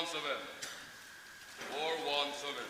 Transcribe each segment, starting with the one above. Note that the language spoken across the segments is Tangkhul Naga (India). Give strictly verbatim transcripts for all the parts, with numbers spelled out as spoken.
seven. Four one seven.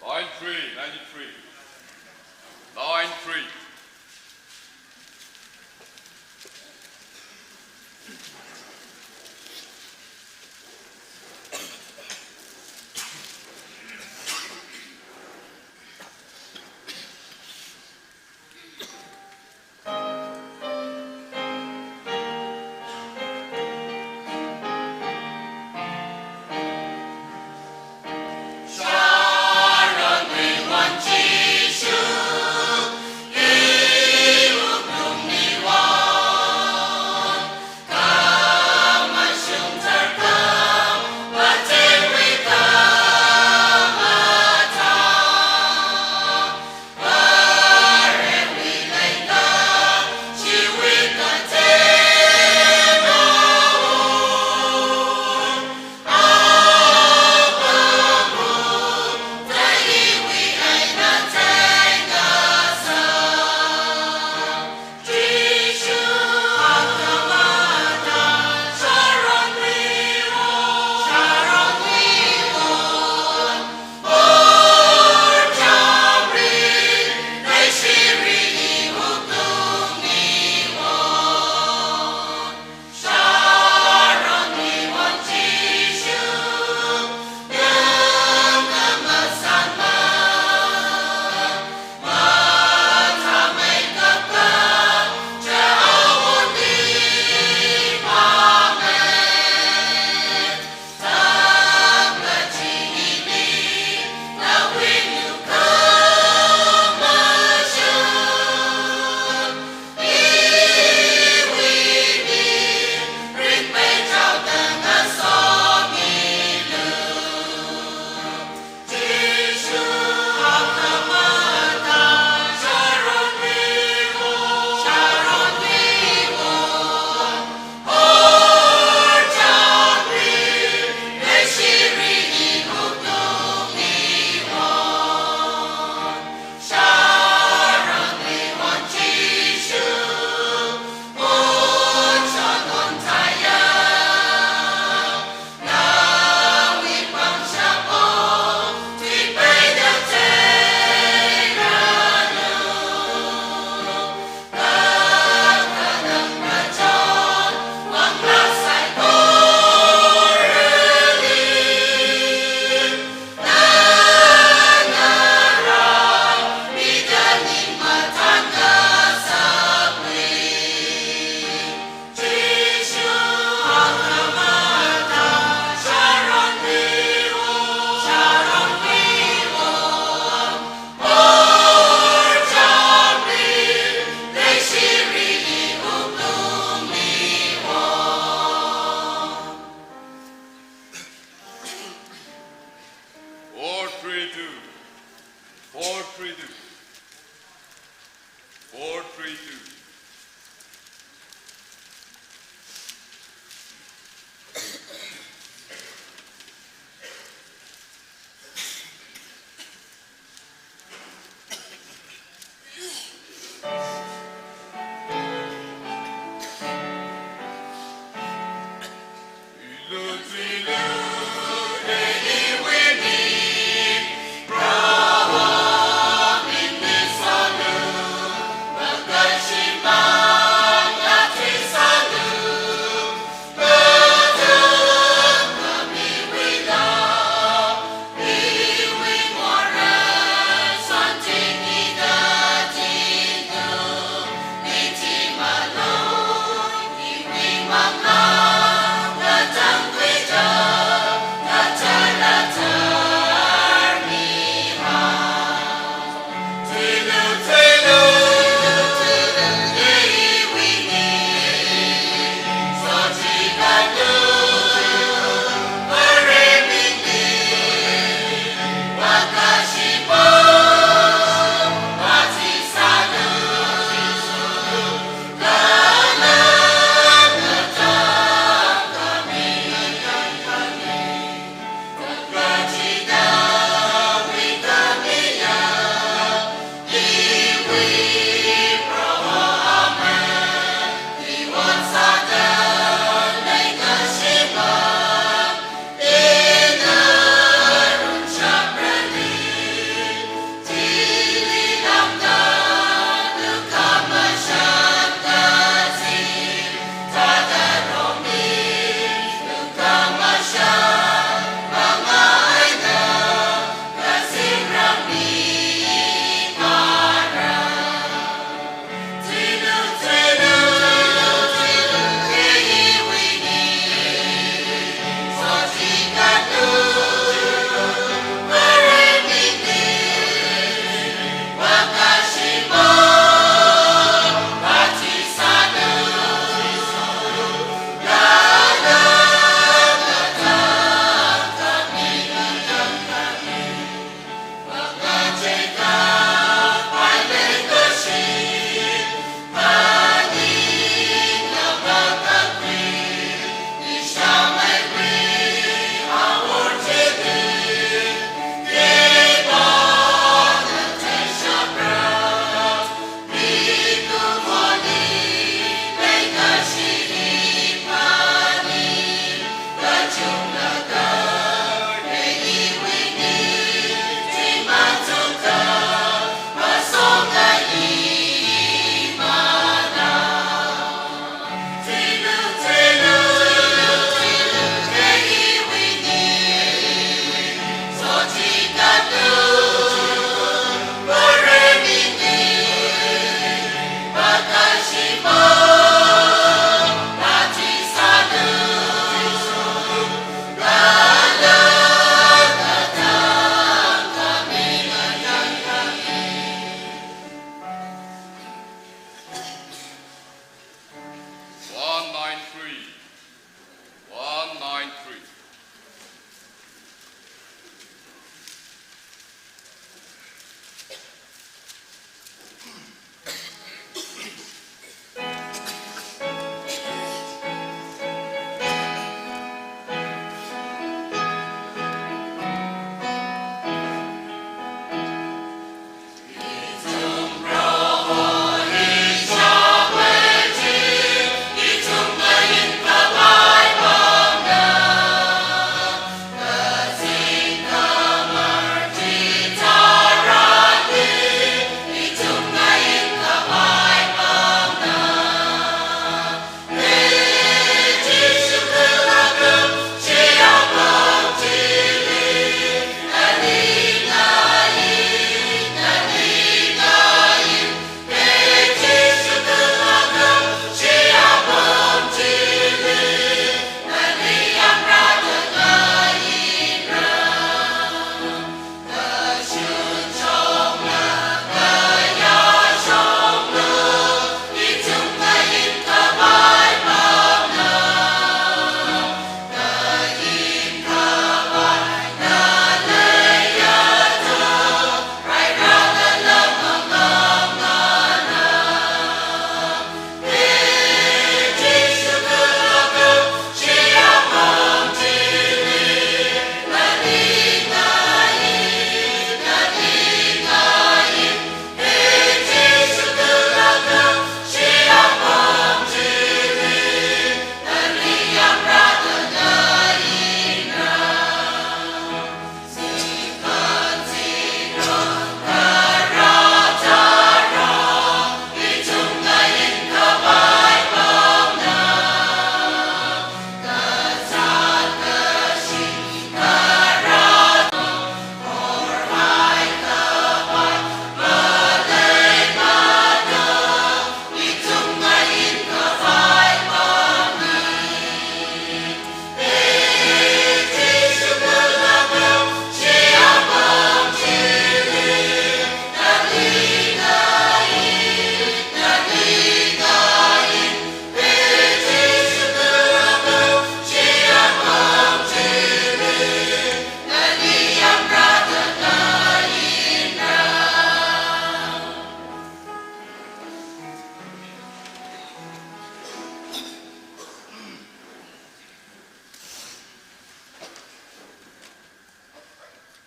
Line three, ninety-three. Line three. Four three two. Four three two.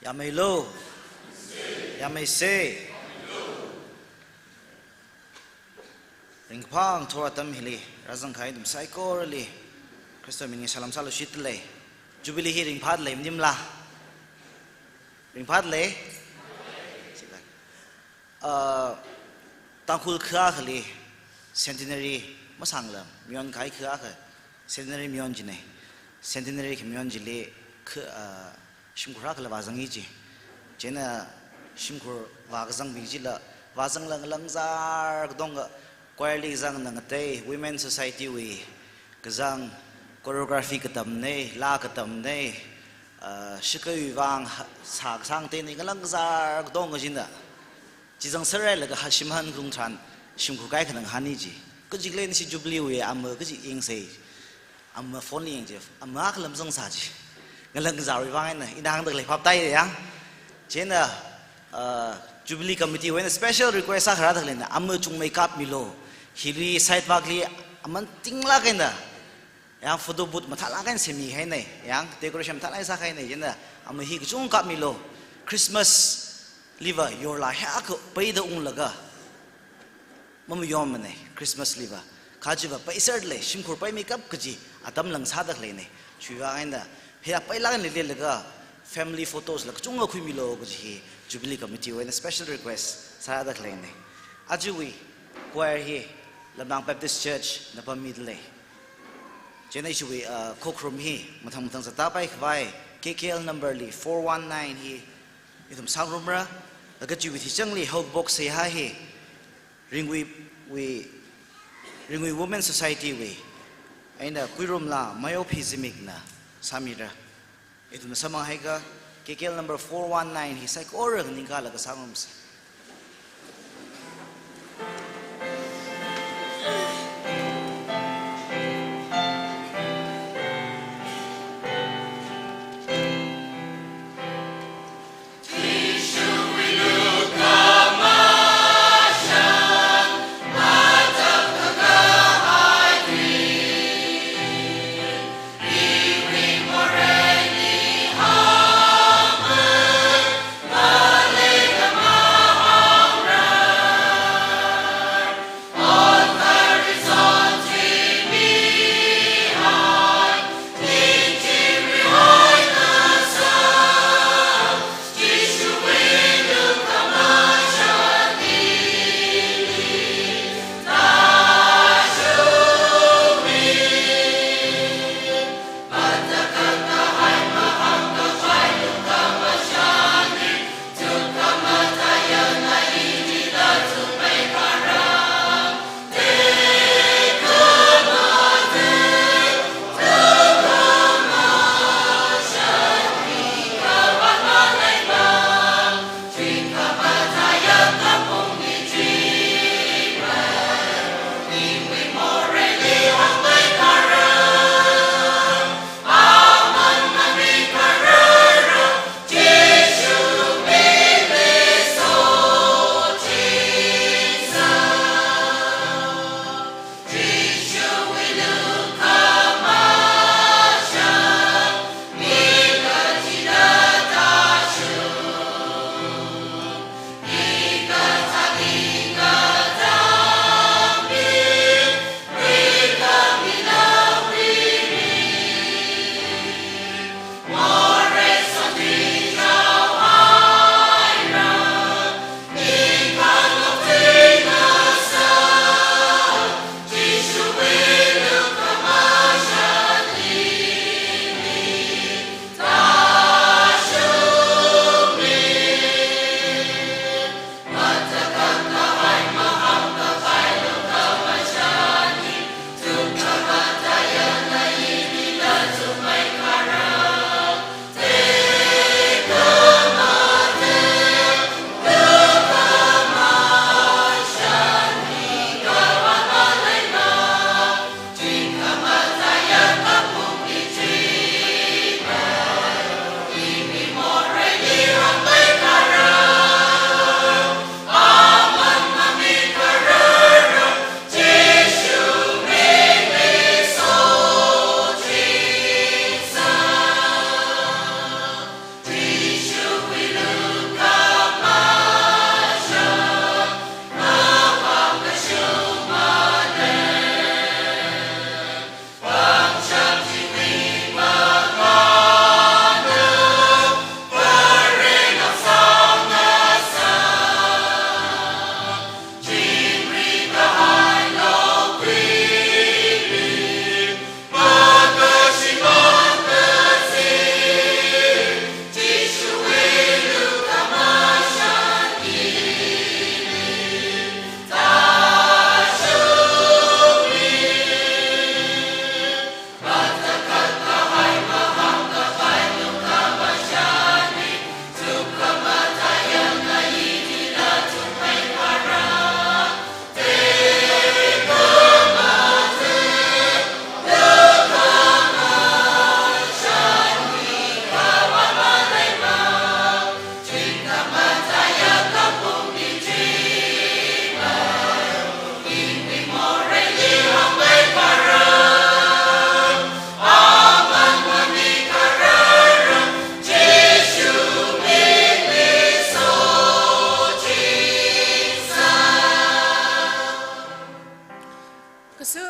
Amei lo. Yamei se. Ringphāng thora atam hili rāzangkahai ithum saikorali Khrista mining salam sāluishit lei. Jubilee hi ringphāda lei maningla? Ringphāda lei? Ah, Tangkhul kha akhali centenary masāngla, mayonkahai kha akha centenary mayon jina. Centenary kha mayon chili kha, ah, shimkhur akhala vāzang ji. Chieina shimkhur vākazangbing chila vāzangla ngalāngzār katonga, choir li kazangna ngatei, women society wui kazang, choreography katamna, laa katamna, ah, shakhaiwui vang ha-, sā kasāng teina ngalāngzār katonga china. Chi zangserhailaga ha shimān khalung tharan shimkhur kaikha ngahān ji. Kachik lei nashi Jubilee wui ama kaji yangsa. Ama phone li yang ji. Ama akhala mazangsā ji. Ngalāngzāwui vang eina, ina hāngda khalei phap tāi yang. Chieina, ah, Jubilee Committee wui eina special request sākharā da khaleina, ama chungmei kapmilu. Hili side vak li aman tinglāk eina yang photo booth mathālāk eina semmihaina, yang decoration mathālāk eina sākahaina, chieina ama hi kachungkha kapmilu. Christmas liva yorla hiyākha peida unglaga mamayommana Christmas liva. Kha chiva peiserda lei, shimkhur peimeikap kaji atam lang sāda khaleina. Chiwui vang eina hiyā peilāk eina leilaga family photos la kachungkha khuimilu kaji hi Jubilee Committee wui eina special request sāda khaleina. Ajawui choir hi Lamdang Baptist Church na pammida lei. Chieina ishiwui, ah, khokharum hi mathang mathang zatda paikhavai K K L number li four one nine hi ithum sāngarumra, laga chiwui thichangli haokaphok seihā hi Ringui wui, Ringui Women Society wui eina Kuirumla Mayophei Zimikna sāmira. Ithumna sāmang haikha K K L number four one nine hi saikora nganingkalaga sāngarumsa.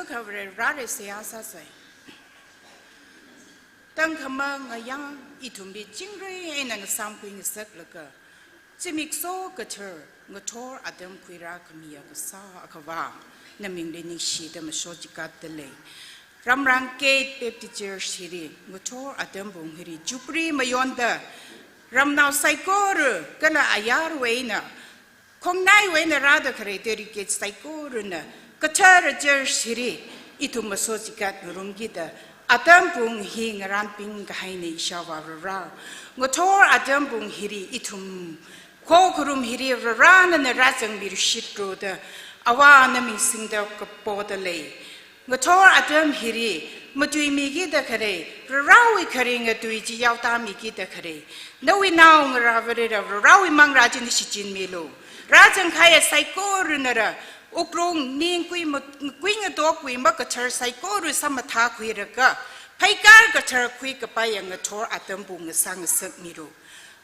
Kavre rare seihā sāsei. Tangkhamang ngayā ithumli chingri eina ngasāmkhui ngasaklaga, zimiksho kathar ngathor atam khuirā khamiya kasā Akhava, namingli ningshida masot chikatda lei. Ramrang Gate Baptist Church hili ngathor atambung hili Jubilee mayonda ramnao saikora kala ayarwui eina khongnaiwui eina rāda khalei delegate saikorana kathara church hili ithum masot chikat ngarumkida atambung hi ngarānping kahaina ishāvā Vare. Ngathor atambung hili ithum khokharum hili Vare nana rāzangmiluishitro da Avā naming singda kapoda lei. Ngathor atam hili matuimikida khalei Varewui kharinga tui chi yaotāmikida khalei nawui naongarā Varela Varewui manglā chi shichinmilu. Rāzangkahaiya saikoranala wuklung ning kui ma-, kui ngatokwui makathar saikora samathā khuilaga, pheikar kathar khuikapaiya ngathor atambung ngasā ngasakmilu.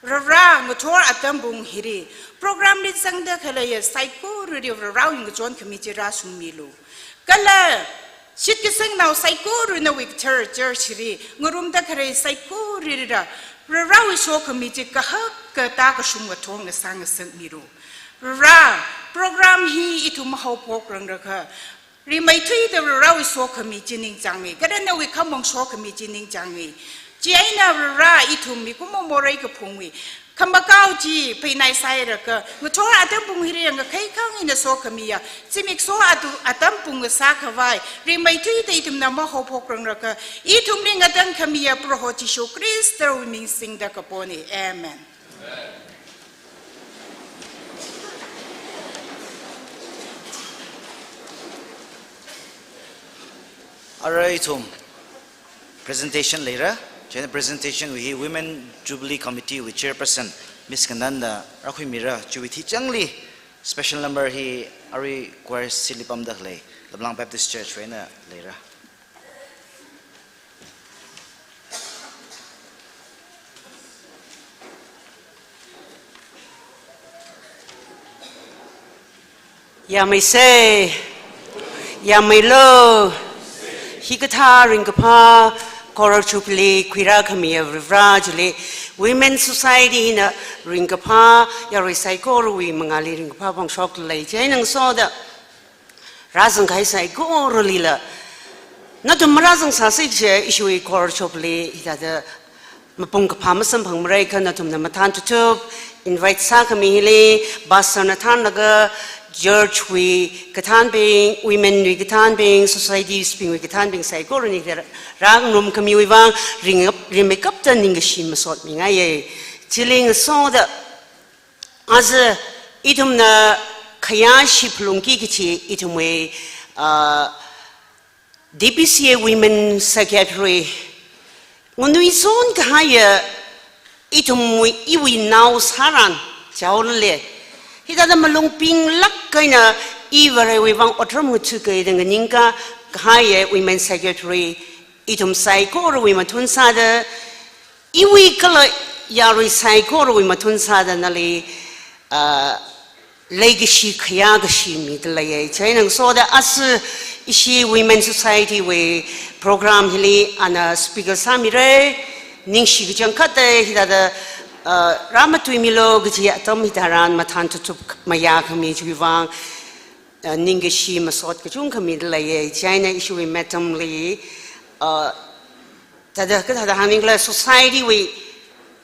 Vare, ngathor atambung hili program li zangda khaleiya saikorali Varewui ngachon khami chi rāshungmilu. Kala shitkasangnao saikora nawui kathara church hili ngarumda khalei saikoralila Varewui sokhami chi kahaka tākashung ngathor ngasā ngasakmilu. Vare, program hi ithum haophokranglakha, rimeithuida Varewui sokhami chi ningchānga, kala nawui khamong sokhami chi ningchānga. Chieina Vare ithum mikumo morei kaphungwui khamakao chi pheinaisailaga, ngathor atambung hili ngakhai khang eina sokhamiya zimiksho atu atambung ngasā khavai rimeithuida ithumna mahaophokranglakha, ithumli ngatangkhamiya Proho Jishu Khristawui ming singda kapona. Amen. Arui ithum presentation leira. Chieina presentation wui hi Women Jubilee Committee wui Chairperson Miss Kananda rākhuimira. Chiwui theichangli special number hi arui choir seat li pamda khalei Laplang Baptist Church wui eina leira. Yāmeisei, yāmeilu. Hikathā ringkaphā Choral Jubilee khuirā khamiya Vare chili Women Society na ringkaphā yarui saikorawui mangāli ringkaphā phongshok lei. Chieina ngasoda rāzangkahai saikoralila nathum marāzang sāsi kaje, ishiwui Choral Jubilee hithāda mapung kaphā masamphangmara kha nathumna mathān tuthup invite sākhami hili, pastor na thānlaga, church wui kathānbing, women wui kathānbing, society bingwui kathānbing saikorali rāngarumkhamiwui vang ring-, rimeikapta ningkashi masot mingaiya. Chili ngasoda aja ithumna khayāshi phalungki kachi ithumwui, ah, D B C A Women Secretary, nganui sonkahaiya ithumwui, iwui nao sāran chaole. Hithāda malung pinglāk eina i Varewui vang otram ngathāki da nganingka kahaiya Women Secretary, ithum saikorawui mathun sāda, iwui kala yarui saikorawui mathun sāda nali, ah, leikashi khayākashi mida leiya. Chieina ngasoda aja ishi Women Society wui program hili ana speaker sāmira, ningshi kachangkhatta hithāda, ah, rāmatuimilu kaji atam hitharan mathān tuthup mayākhami chiwui vang, ah, ningkashi masot kachungkha mida leiya. Chieina ishiwui madam li, ah, thāda, kathāda hāngning khala society wui,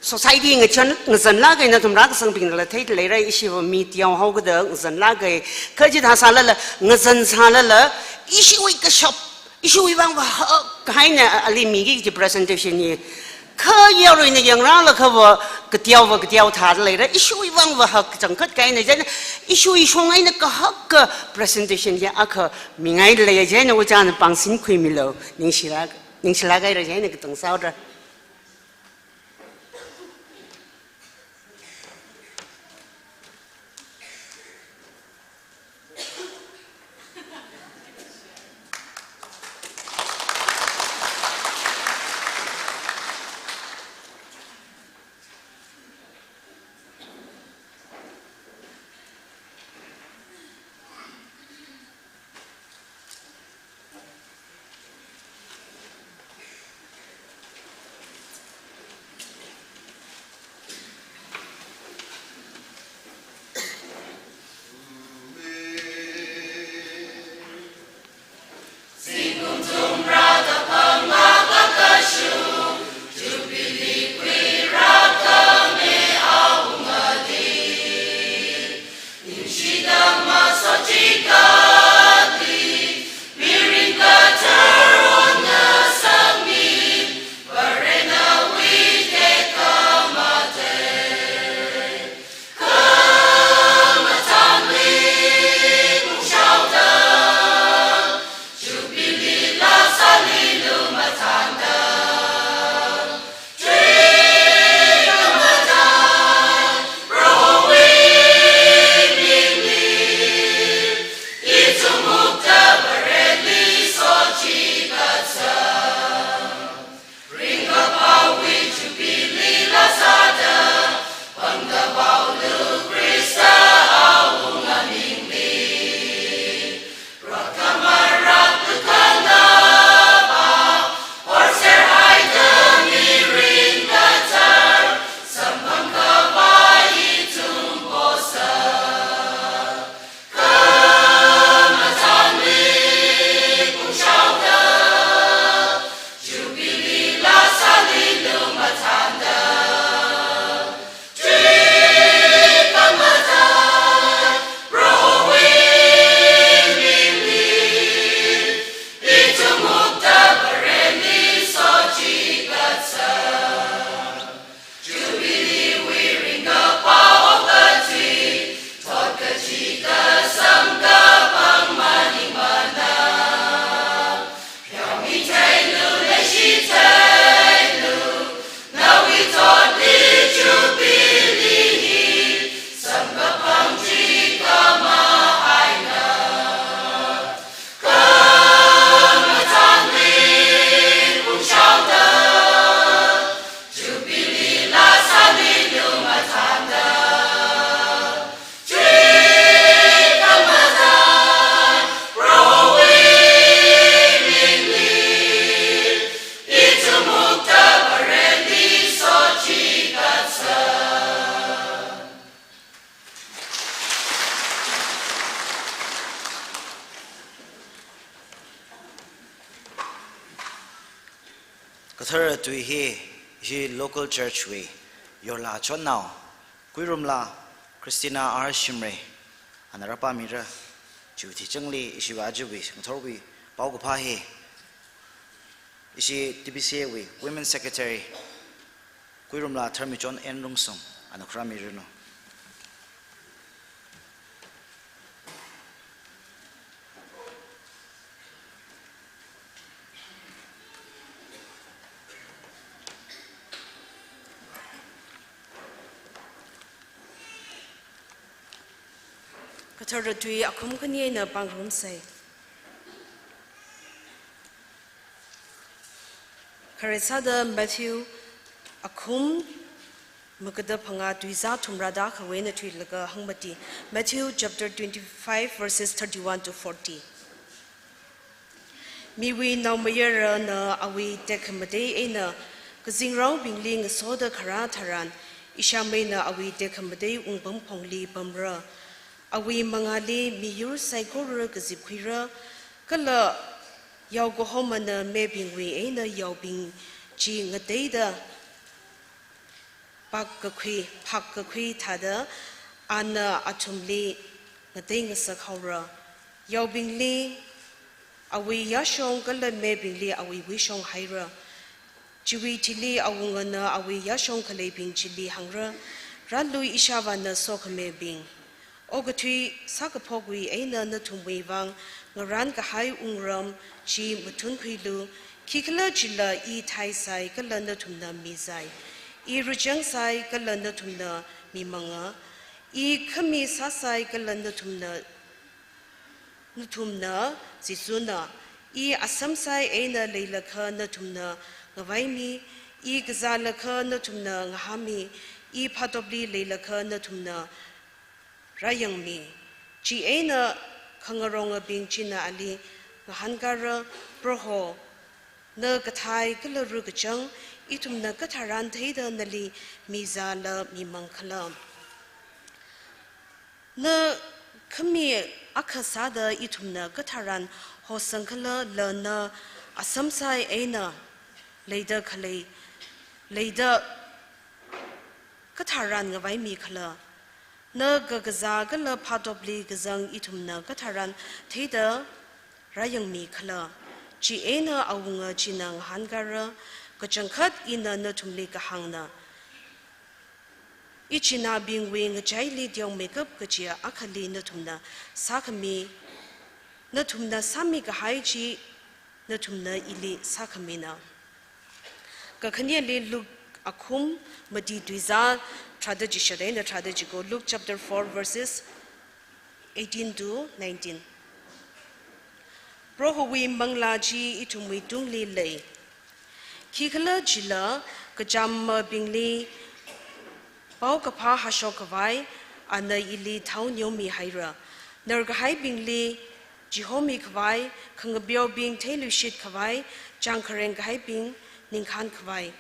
society ngazan, ngazanlāk eina nathum rākasangbingla theida leira, ishiva mi teohaoda ngazanlāka. Kha chithā sālala, ngazan sālala, ishiwui kashap, ishiwui vangva hakkahai eina ali miki kaji presentation hi. Kha yaruina yangrālakhava kateova kateo thāda leira, ishiwui vangva hak kachangkhat kahai eina, chieina ishiwui shong eina kahakka presentation hi akha mingaida leiya. Chieina ojāna pāngsinkhuimilu, ningshilāk, ningshilāk haira, chieina katang sāhaora. Kathara tui hi, hi local church wui yorla chonnao, Kuirumla Christina R Shimray, ana rāpāmira. Chiwui thuichingli ishiwui ajawui ngathorwui paokaphā hi ishi T B C A wui Women Secretary, Kuirumla Tharmichon N Rungsung, ana khorāmiranu. Kathara tui akhum khani eina pāngrumsa. Khare sāda Matthew akhum magada phangā tuizā thumrada khawui eina thuilaga hāngmati. Matthew chapter twenty-five, verses thirty-one to forty. Miwui Naomayarana awui tekhamatei eina kazingraobingli ngasoda kharā tharan, ishāmeina awui tekhamatei wungpamphongli pamra. Awui mangāli miyur saikora kazipkhuira, kala yaokahomana mebingwui eina yaobing chi ngateida phākkakhui, phākkakhui thāda ana athumli ngateingasakhaora. Yaobingli awui yāshong kala mebingli awui wuishong haira. Chiwui thili awungana awui yāshong khaleibing chili hāngra, "Rālu ishāvāna sokhamibing. Okathui sākaphokwui eina nathumwui vang ngarānkahai wungram chi mathunkhuilu, khikhalajila I thaisai kala nathumna mizai. I rachangsai kala nathumna mimanga. I khami sāsai kala nathumna, nathumna zitsuna. I asamsai eina leilakha nathumna ngavaimi. I kazālakha nathumna ngahāmi. I phatopli leilakha nathumna rāyangmi." Chieina khangarongabing china ali ngahānkara, "Proho, na kathai kala rukachang, ithumna katharan theida nali mizāla mimangkhala? Na khami akha sāda ithumna katharan hosangkhala, la na asamsai eina leida khalei, leida katharan ngavaimikhala? Na kakazā kala phatopli kazang ithumna katharan theida rāyangmikhala?" Chieina awunga china ngahānkara, "Kachangkhat ina nathumli kahāngna, ichinābingwui ngachaili teomeikap kachiya akhali nathumna sākhami, nathumna sāmikahai chi nathumna ili sākhamina." Kakhaneli Luke akhum mati tuizā tharāda chishat eina tharāda chiko, Luke chapter four, verses eighteen to nineteen. Prohowui manglā chi ithumwui tungli lei. Khikhalajila kachamabingli paokaphā hāshok khavai ana ili thao neomihaira. Narkahaibingli chihomikhavai, khangapeobing theiluishitkhavai, changkhareng kahaibing ningkhānkhavai.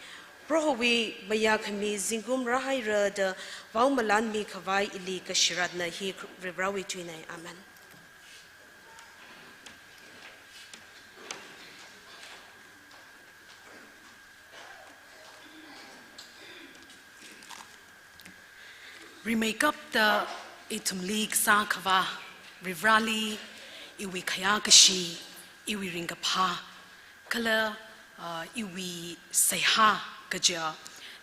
Prohowui mayākhami zingkum rāhaira da vaomalanmikhavai ili kashiratna. Hi Varivarāwui tuinei. Amen. Rimeikapta ithumli kasā Akhavā Varivarāli iwui khayākashi, iwui ringkaphā, kala, ah, iwui seihā kaja,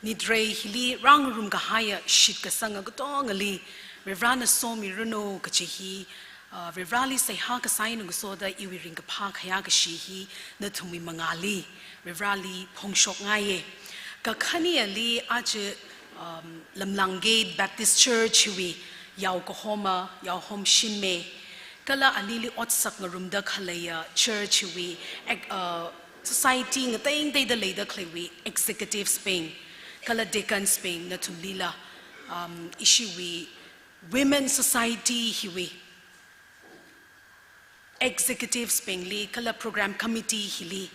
nitrei hili rāngarum kahaiya shitkasanga katongali Varivarāna somiranu kaji hi, ah, Varivarāli seihā kasā eina ngasoda iwui ringkaphā khayākashi hi nathumwui mangāli Varivarāli phongshokngaiye. Kakhaneli aja, um, Lamlang Gate Baptist Church wui yaokahoma, yaohom shinme, kala alili otsak ngarumda khaleiya church wui, ek-, uh, society ngateingateida leida khaleiwui executives bing, kala deacons bing nathumlila, um, ishiwui Women Society hiwui executives bingli kala program committee hili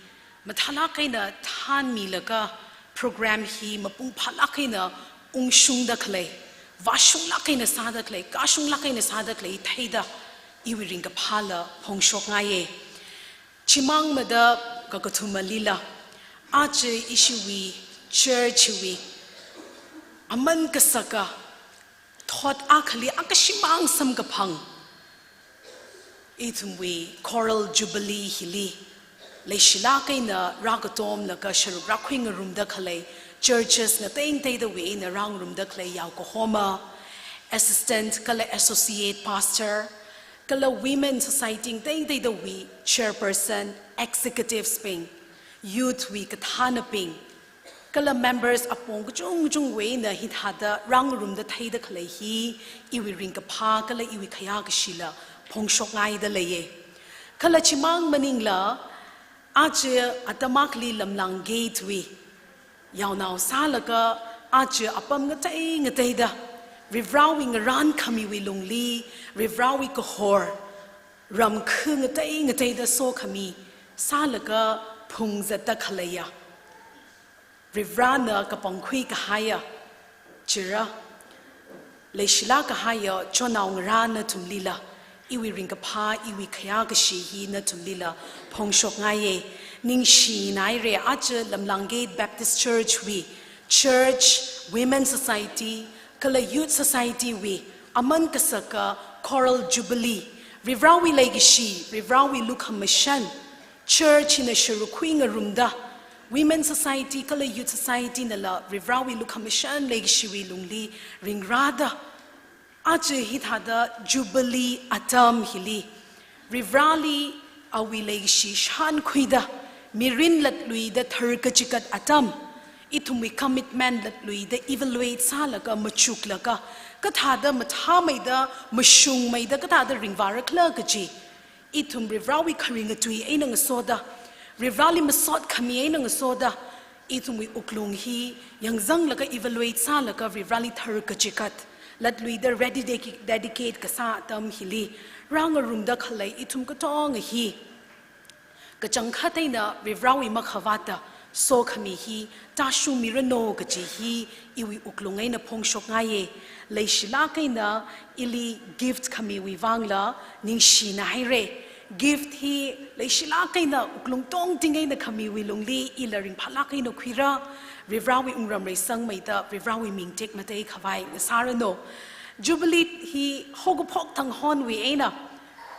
mathālāk eina thanmilaga program hi mapung phālāk eina ungshungda khalei, vāshunglāk eina sāda khalei, kāshunglāk eina sāda khalei theida iwui ringkaphāla phongshokngaiye. Chimang mada kakathumalila, Aja ishiwui church wui aman kasaka thot akhali akashimang samkaphang, ithumwui Coral Jubilee hili leishilāk eina rākatomlaga sharuk rākhuingarumda khalei churches ngatei ngateidawui eina rāngarumda khalei yaokahoma, assistant kala associate pastor, kala women society ngatei ngateidawui chairperson, executives bing, youth wui kathānabing, kala members apong kachungchungwui eina hithāda rāngarumda theida khalei hi iwui ringkaphā kala iwui khayākashila phongshokngaida leiya. Kala chimang maningla, aja atam akhali Lamlang Gate wui yaonao sālaga aja apam ngatei ngateida Varivarāwui ngarān khamiwui lungli, Varivarāwui kahor, ramkha ngatei ngateida sokhami sālaga phungzatda khaleiya, Varivarāna kapangkhui kahaiya, chira, leishilāk kahaiya chonao ngarā nathumlila iwui ringkaphā, iwui khayākashi hi nathumlila phongshokngaiya. Ningshinaira, aja Lamlang Gate Baptist Church wui church, women society, kala youth society wui aman kasaka Coral Jubilee, Varivarāwui leikashi, Varivarāwui lukhamashan, church hina sharuk khuingarumda, women society kala youth society nala Varivarāwui lukhamashan leikashiwui lungli ringrāda, aja hithāda Jubilee atam hili Varivarāli awui leikashi shānkhuida, mirin latluida tharkachikat atam, ithumwui commitment latluida evaluate sālaga machuklaga, kathāda mathāmeida, mashungmeida, kathāda ringvāra khala kaji ithum Varivarāwui kharinga tui eina ngasoda, Varivarāli masot khami eina ngasoda, ithumwui wuklung hi yangzanglaga evaluate sālaga Varivarāli tharkachikat latluida ready dedi-, dedicate kasā atam hili rāngarumda khalei ithum katonga hi kachangkhat eina Varivarāwui makhavāta sokhami hi tāshungmiranu kaji hi iwui wuklung eina phongshokngaiya. Leishilāk eina ili gift khamiwui vangla ningshinaira. Gift hi leishilāk eina wuklung tongting eina khamiwui lungli ila ringphālāk eina khuira, Varivarāwui wungram reisangmeida Varivarāwui ming tekmatei khavai ngasāranu. Jubilee hi haokaphok thang honwui eina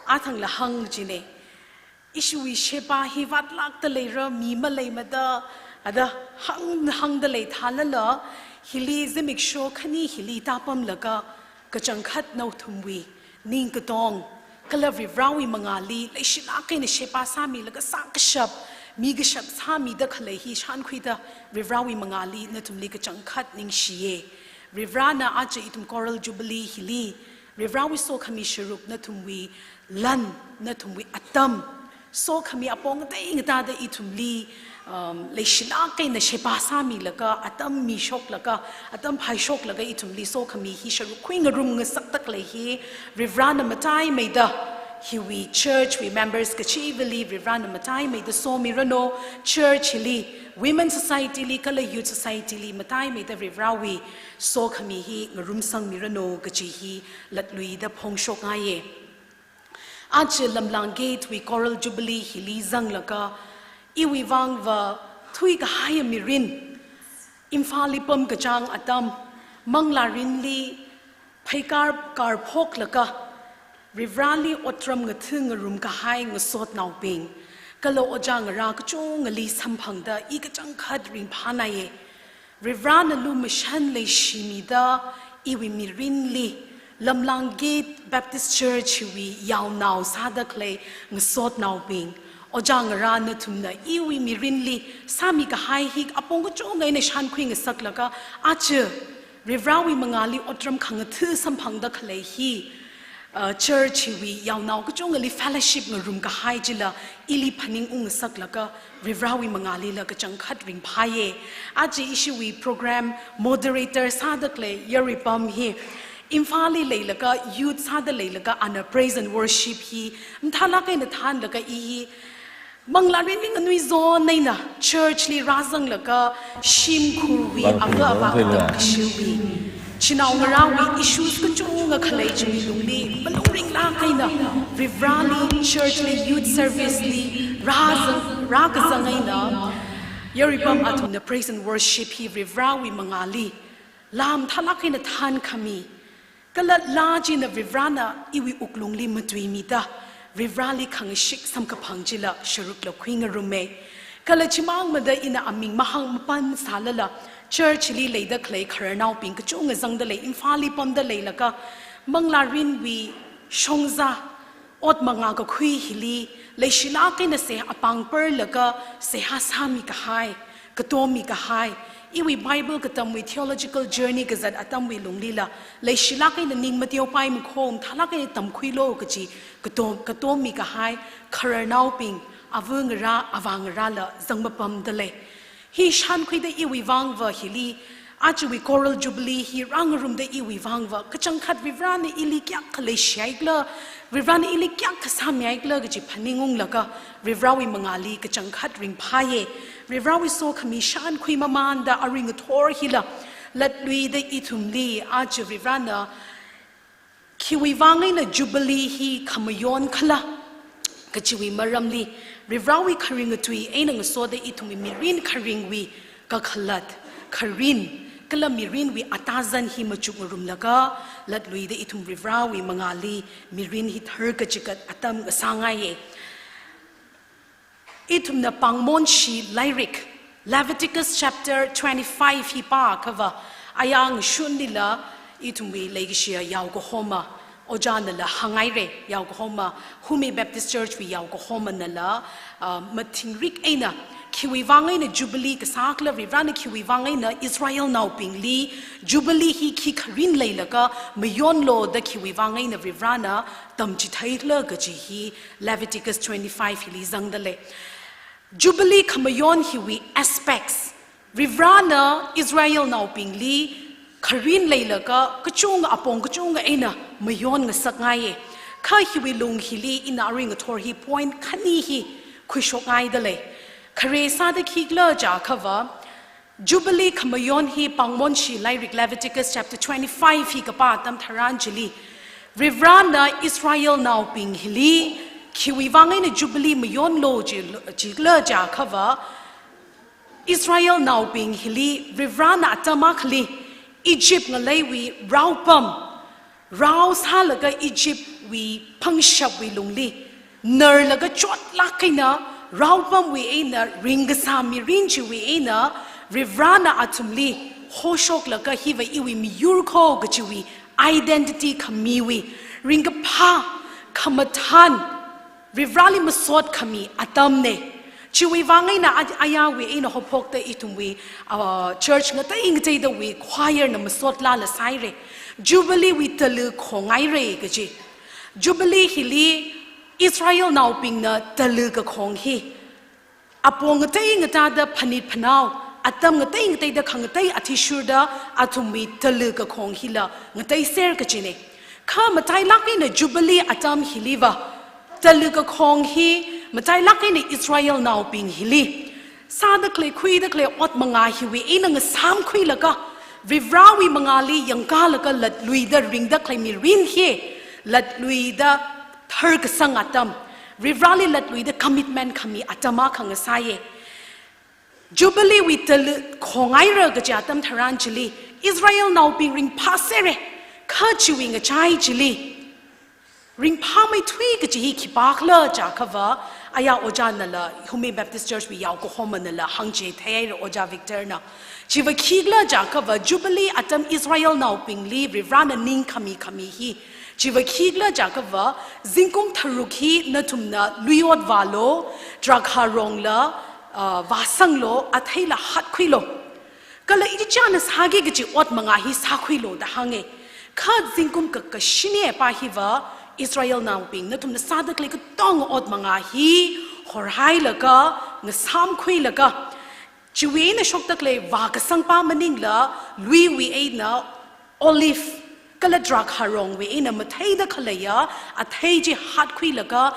athang lahang china. Ishiwui sheba hi vātlākda leira, mi maleimada, ada hāng, hāngda leithālala, hili zimiksho khani hili tāpamlaga, kachangkhat nathumwui ning katong kala Varivarāwui mangāli leishilāk eina sheba sāmilaga sākashap, mikashap sāmida khalei hi shānkhuida Varivarāwui mangāli nathumli kachangkhat ningshiya. Varivarāna aja ithum Coral Jubilee hili Varivarāwui sokhami sharuk nathumwui lan, nathumwui atam, sokhami apong ngatei ngateida ithumli, um, leishilāk eina sheba sāmilaga, atam mishoklaga, atam phaishoklaga ithumli sokhami hi sharuk khuingarum ngasakda khalei hi Varivarāna mataimeida, hiwui church wui members kachivali Varivarāna mataimeida somiranu, church hili, women society li kala youth society li mataimeida Varivarāwui sokhami hi ngarumsangmiranu kaji hi latluida phongshokngaiya. Aja Lamlang Gate wui Coral Jubilee hili zanglaga, iwui vangva thuikahaiya mirin, Imphalli pamkachang atam, manglārinli pheikar karphoklaga, Varivarāli otram ngatha ngarumkahai ngasotnaobing, kala ojā ngarā kachungali samphangda i kachangkhat ringphānaiya. Varivarāna lumashan leishimida iwui mirinli, Lamlang Gate Baptist Church wui yaonao sāda khalei ngasotnaobing, ojā ngarā nathumna iwui mirinli sāmikahai hi apong kachunga eina shānkhui ngasaklaga, aja Varivarāwui mangāli otram khangatha samphangda khalei hi, uh, church hiwui yaonao kachungali fellowship ngarumkahai chila ili phaningung ngasaklaga, Varivarāwui mangālila kachangkhat ringphāya. Aja ishiwui program moderator sāda khalei Yaruipam hi Imphalli leilaga, youth sāda leilaga, ana praise and worship hi mathālāk eina thānlaga i hi manglārinli nganuizon eina church li rāzanglaga, shimkhurwui ava avā atam kashiwui, chinao ngarāwui issues kachunga khalei chiwui lungli, malung ringlāk eina Varivarāli church li youth service li rāzang, rākazang eina, Yaruibing athumna praise and worship hi Varivarāwui mangāli laa mathālāk eina thānkhami, kala laa china Varivarāna iwui wuklungli matuimida, Varivarāli khangashik samkaphang chila sharuk la khuingarume. Kala chimangmada ina aming mahāng mapansālala, church li leida khalei khararnaobing kachunga zangda lei, Imphalli pamda leilaga, manglārinwui shongza, ot mangā kakhui hili, leishilāk eina seihā pāngparlaga, seihā sāmikahai, katomikahai, iwui Bible katamwui theological journey kazat atamwui lunglila, leishilāk eina ning mateopai makho, mathālāk eina tamkhuilu kaji, katom, katomikahai, khararnaobing, ava ngarā, avā ngarāla zangmapamda lei. Hi shānkhuida iwui vangva hili, ajawui Coral Jubilee hi rāngarumda iwui vangva, kachangkhat Varivarāna ili kayākha leishihaikhala, Varivarāna ili kayākha sāmihaikhala kaji phaningunglaga, Varivarāwui mangāli kachangkhat ringphāye. Varivarāwui sokhami shānkhui mamānda arui ngathor hila, latluida ithumli, aja Varivarāna, khiwui vang eina Jubilee hi khamayonkhala kajiwui maramli, Varivarāwui kharinga tui eina ngasoda ithumwui mirin kharingwui kakhalat, kharin, kala mirinwui atazan hi machukngarumlaga, latluida ithum Varivarāwui mangāli mirin hi tharkachikat atam ngasāngaiye. Ithumna Pāngmonshi lairik, Leviticus chapter twenty-five hi pāakhava, ayang shunlila ithumwui leikashiya yaokahoma, ojānala hānghaire, yaokahoma, Humi Baptist Church wui yaokahomanala, ah, mathingrik eina, khiwui vang eina Jubilee kasākhala, Varivarāna khiwui vang eina Israelnaobingli Jubilee hi khi kharin leilaga mayonlu da khiwui vang eina Varivarāna tamchitheikhala kaji hi Leviticus twenty-five hili zangda lei. Jubilee khamayon hiwui aspects, Varivarāna Israelnaobingli kharin leilaga kachunga apong kachunga eina mayon ngasakngaiye. Kha hiwui lung hili ina arui ngathor hi point khani hi khuishokngaida lei. Khare sāda khikhala jiakhava, Jubilee khamayon hi Pāngmonshi lairik Leviticus chapter twenty-five hi kapā atam tharan chili, Varivarāna Israelnaobing hili khiwui vang eina Jubilee mayonlu ji, jikhala jiakhava, Israelnaobing hili Varivarāna atam akhali Egypt ngaleiwui raopam, rao sālaga Egyptwui phangshapwui lungli narlaga chotlāk eina, raopamwui eina ringkasā mirin chiwui eina, Varivarāna athumli hoshoklaga hiva iwui miyur kho kajiwui identity khamiwui ringkaphā, khamathān, Varivarāli masot khami atamne. Chiwui vang eina a-, ayāwui eina haophokta ithumwui, ah, church ngatei ngateidawui choir na masot lala sāhaire. Jubilee wui tala khonghaire kaji. Jubilee hili Israelnaobingna tala kakhong hi apong ngatei ngateida phanit phanao, atam ngatei ngateida khangatei athishurda athumwui tala kakhong hila ngateiser kajine. Kha matailāk eina Jubilee atam hiliva, tala kakhong hi matailāk eina Israelnaobing hili sāda khalei khuida khalei ot mangā hiwui eina ngasāmkhuilaga, Varivarāwui mangāli yangkālaga latluida ringda khalei mirin hi, latluida tharkasang atam, Varivarāli latluida commitment khami atam akha ngasāye. Jubilee wui tala khonghaira kaji atam tharan chili, Israelnaobing ringphāsere, kha chiwui ngachai chili ringphāmeithui kaji hi khipākhala jiakhava, ayā ojānala, Humi Baptist Church wui yaokahomanala hāngchitheihaira ojā Victor na. Chiva khikhala jiakhava, Jubilee atam Israelnaobingli Varivarāna ningkhami khami hi. Chiva khikhala jiakhava, zingkum tharuk hi nathumna lui ot vālu, drakha rongla, ah, vāsanglu, atheila hatkhuilu. Kala ichichāna sāki kaji ot mangā hi sākhuilu da hānge. Kha zingkum kakashini pā hiva Israelnaobing nathumna sāda khalei katonga ot mangā hi horhailaga, ngasāmkhuilaga, chiwui eina shokda khalei vākasang pā maningla, luiwui eina olive, kala drakha rongwui eina matheida khaleiya athei chi hatkhuilaga,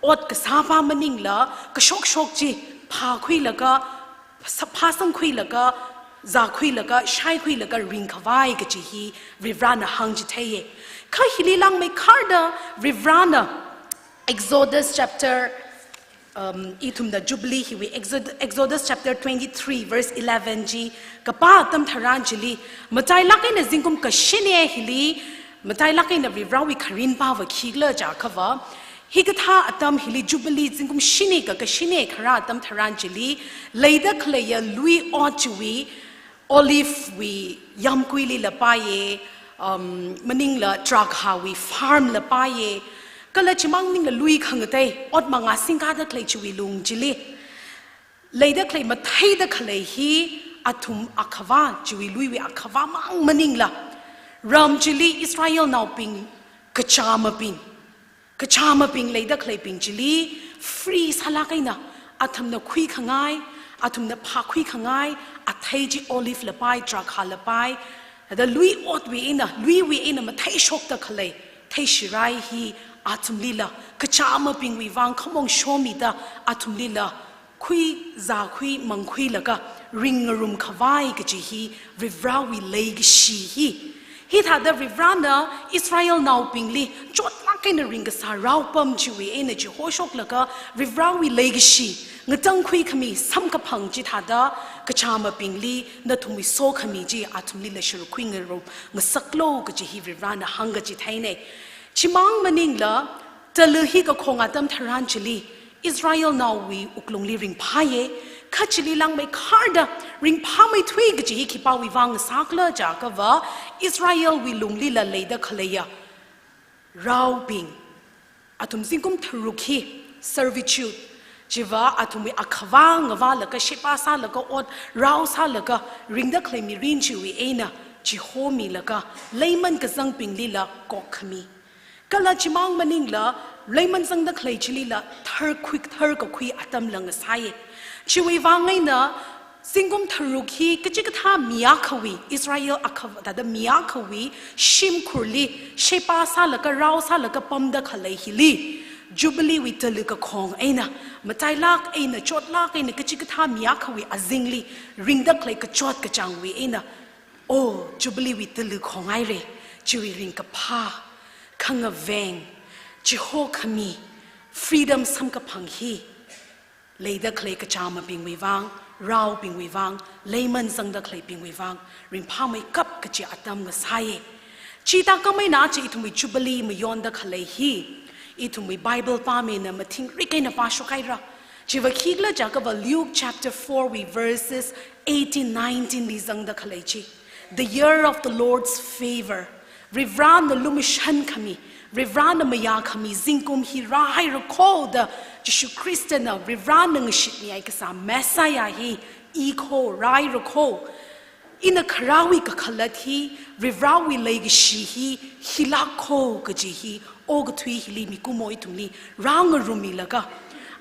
ot kasā pā maningla, kashokshok chi phākhuilaga, sa-, phāsangkhuilaga, zākhuilaga, shaikhuilaga ringkhavai kaji hi Varivarāna hāngchitheiye. Kha hili langmeikharda Varivarāna Exodus chapter Um, ithumna Jubilee hiwui Exod-, Exodus chapter twenty-three verse eleven chi kapā atam tharan chili, matailāk eina zingkum kashini hili, matailāk eina Varivarāwui kharing pāva khikhala jiakhava, hikathā atam hili Jubilee zingkum shini ka kashini kharā atam tharan chili, leida khaleiya lui ot chiwui, olive wui yāmguilila paiya, um, maningla drakhawui farm la paiya, kala chimang maningla lui khangatei, ot mangā singkada khalei chiwui lung chili, leida khalei matheida khalei hi athum akhavā, chiwui luiwui akhavā mang maningla, ram chili Israelnaobing kachāmabing, kachāmabing leida khaleibing chili, free sālāk eina, athumna khuikhangai, athumna phākhuikhangai, athei chi olive la pai, drakha la pai, thāda lui otwui eina, luiwui eina matheishokda khalei, theishirai hi athumlila, kachāmabingwui vang khamong shomida, athumlila, khuizākhui mangkhuilaga ringngarum khavai kaji hi Varivarāwui leikashi hi. Hithāda Varivarāna Israelnaobingli chotlāk eina ringkasā raopam chiwui eina chihoshoklaga Varivarāwui leikashi, ngatangkhui khami samkaphang chithāda kachāmabingli nathumwui sokhami chi athumlila sharuk khuingarum ngasaklu kaji hi Varivarāna hāngkachitheina. Chimang maningla, tala hi kakhong atam tharan chili, Israelnaowui wuklungli ringphāya, kha chili langmeikharda ringphāmeithui kaji hi khipāwui vang sākhala jiakhava, Israelwui lunglila leida khaleiya raobing, athum zingkum tharuk hi servitude, chiva athumwui akhavā ngavālaga sheba sālaga ot rao sālaga ringda khalei mirin chiwui eina chihomilaga, leiman kazangbinglila kokkhami. Kala chimang maningla, leiman zangda khalei chilila, thar khuik thar kakhui atam lāng sāya. Chiwui vang eina, zingkum tharuk hi kachikathā mi akhawui, Israel akha, thāda mi akhawui, shimkhurli, sheba sālaga, rao sālaga pamda khalei hili, Jubilee wui tala kakhong eina, matailāk eina, chotlāk eina, kachikathā mi akhawui azingli, ringda khalei kachot kachāngwui eina, o, Jubilee wui tala khonghaira, chiwui ringkaphā, khangaveng, chihokhami, freedom samkaphang hi, leida khalei kachāmabingwui vang, raobingwui vang, leiman zangda khaleibingwui vang, ringphāmeikap kaji atam ngasāya. Chithākhamei eina chi ithumwui Jubilee mayonda khalei hi, ithumwui Bible pāmina mathingrik eina pāshokhaira. Chiva khikhala jiakhava Luke chapter four wui verses eighteen, nineteen li zangda khalei chi. The year of the Lord's favor. Varivarāna lumashan khami, Varivarāna mayā khami zingkum hi rāhaira kho da, Jishu Khristana Varivarāna ngashitmihai kasā Messiah hi i kho, rāhaira kho. Ina kharāwui kakhalat hi, Varivarāwui leikashi hi, hilāk kho kaji hi, okathui hili mikumo ithumli rāngarummilaga,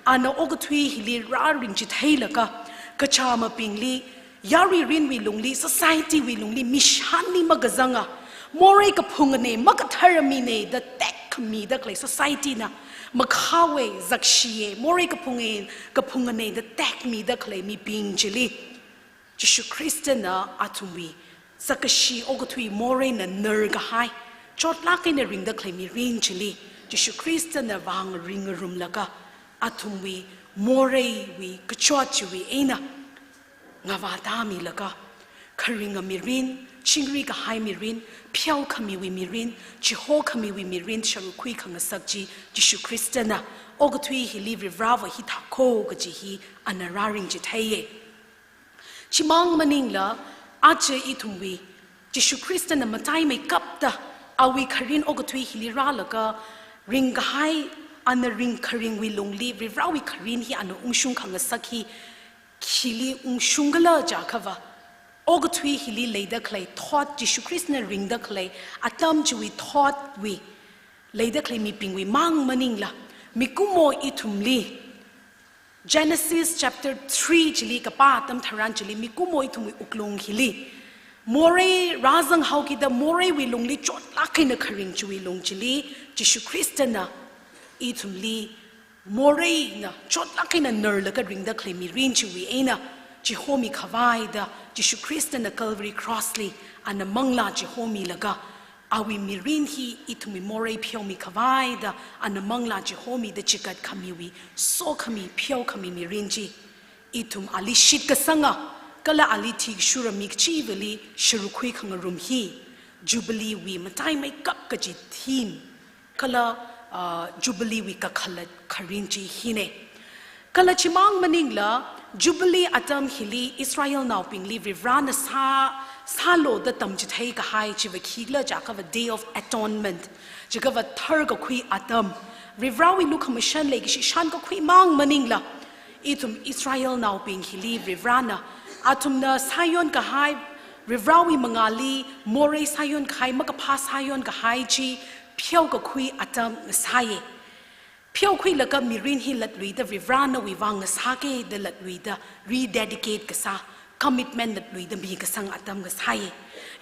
ana okathui hili rāringchitheilaga, kachāmabingli, yarui rinwui lungli, society wui lungli, mishanli makazanga, morei kaphunga ne, makathara mi ne da tekmida khalei society na, makhāwui zakshiya, morei kaphunga, kaphunga ne da tekmida khalei mibing chili, Jishu Khristana athumwui, sakashi okathui moreina narkahai, chotlāk eina ringda khalei mirin chili, Jishu Khristana vang ringngarumlaga, athumwui moreiwui kachot chiwui eina, ngavātāmilaga, kharinga mirin, chingri kahai mirin, pheokhamiwui mirin, chihokhamiwui mirin, sharuk khuikhangasak chi, Jishu Khristana, okathui hili Varivarāva hithā kho kaji hi, ana rāringchitheiya. Chimang maningla, aja ithumwui, Jishu Khristana mataimeikapta, awui kharin okathui hili rālaga, ringkahai, ana ringkharingwui lungli, Varivarāwui kharin hi ana ungshung khangasak hi, khili ungshungkhala jiakhava, okathui hili leida khalei thot, Jishu Khristana ringda khalei, atam chiwui thotwui, leida khalei mibingwui mang maningla, mikumo ithumli, Genesis chapter three chili kapā atam tharan chili mikumo ithumwui wuklung hili, morei rāzanghaokida moreiwui lungli chotlāk eina kharing chiwui lung chili, Jishu Khristana ithumli moreina chotlāk eina narlaga ringda khalei mirin chiwui eina, chihomi khavai da, Jishu Khristana Calvary Cross li, ana manglā chihomilaga, Awui mirin hi ithumwui morei pheomi khavai da ana manglā chihomida chikat khamiwui, sokhami, pheokhami mirin chi. Ithum ali shitkasanga, kala ali thikshura mi kachivali sharuk khui khangarum hi, Jubilee wui mataimeikap kaji theme, kala, ah, Jubilee wui kakhalat kharin chi hine. Kala chimang maningla, Jubilee atam hili Israelnaobingli Varivarana sā, sālo da tamchithei kahai chiva khikhala jiakhava Day of Atonement, jiakhava tharkakhui atam. Varivarawui lukhamashan leikashi shankakhui mang maningla, ithum Israelnaobing hili Varivarana, athumna sāyon kahai, Varivarawui mangāli morei sāyon kahai, makaphā sāyon kahai chi pheokakhui atam ngasāye. Pheokhuilaga mirin hi latluida Varivara nawui vang ngasāke da latluida rededicate kasā, commitment latluida mikasang atam ngasāye.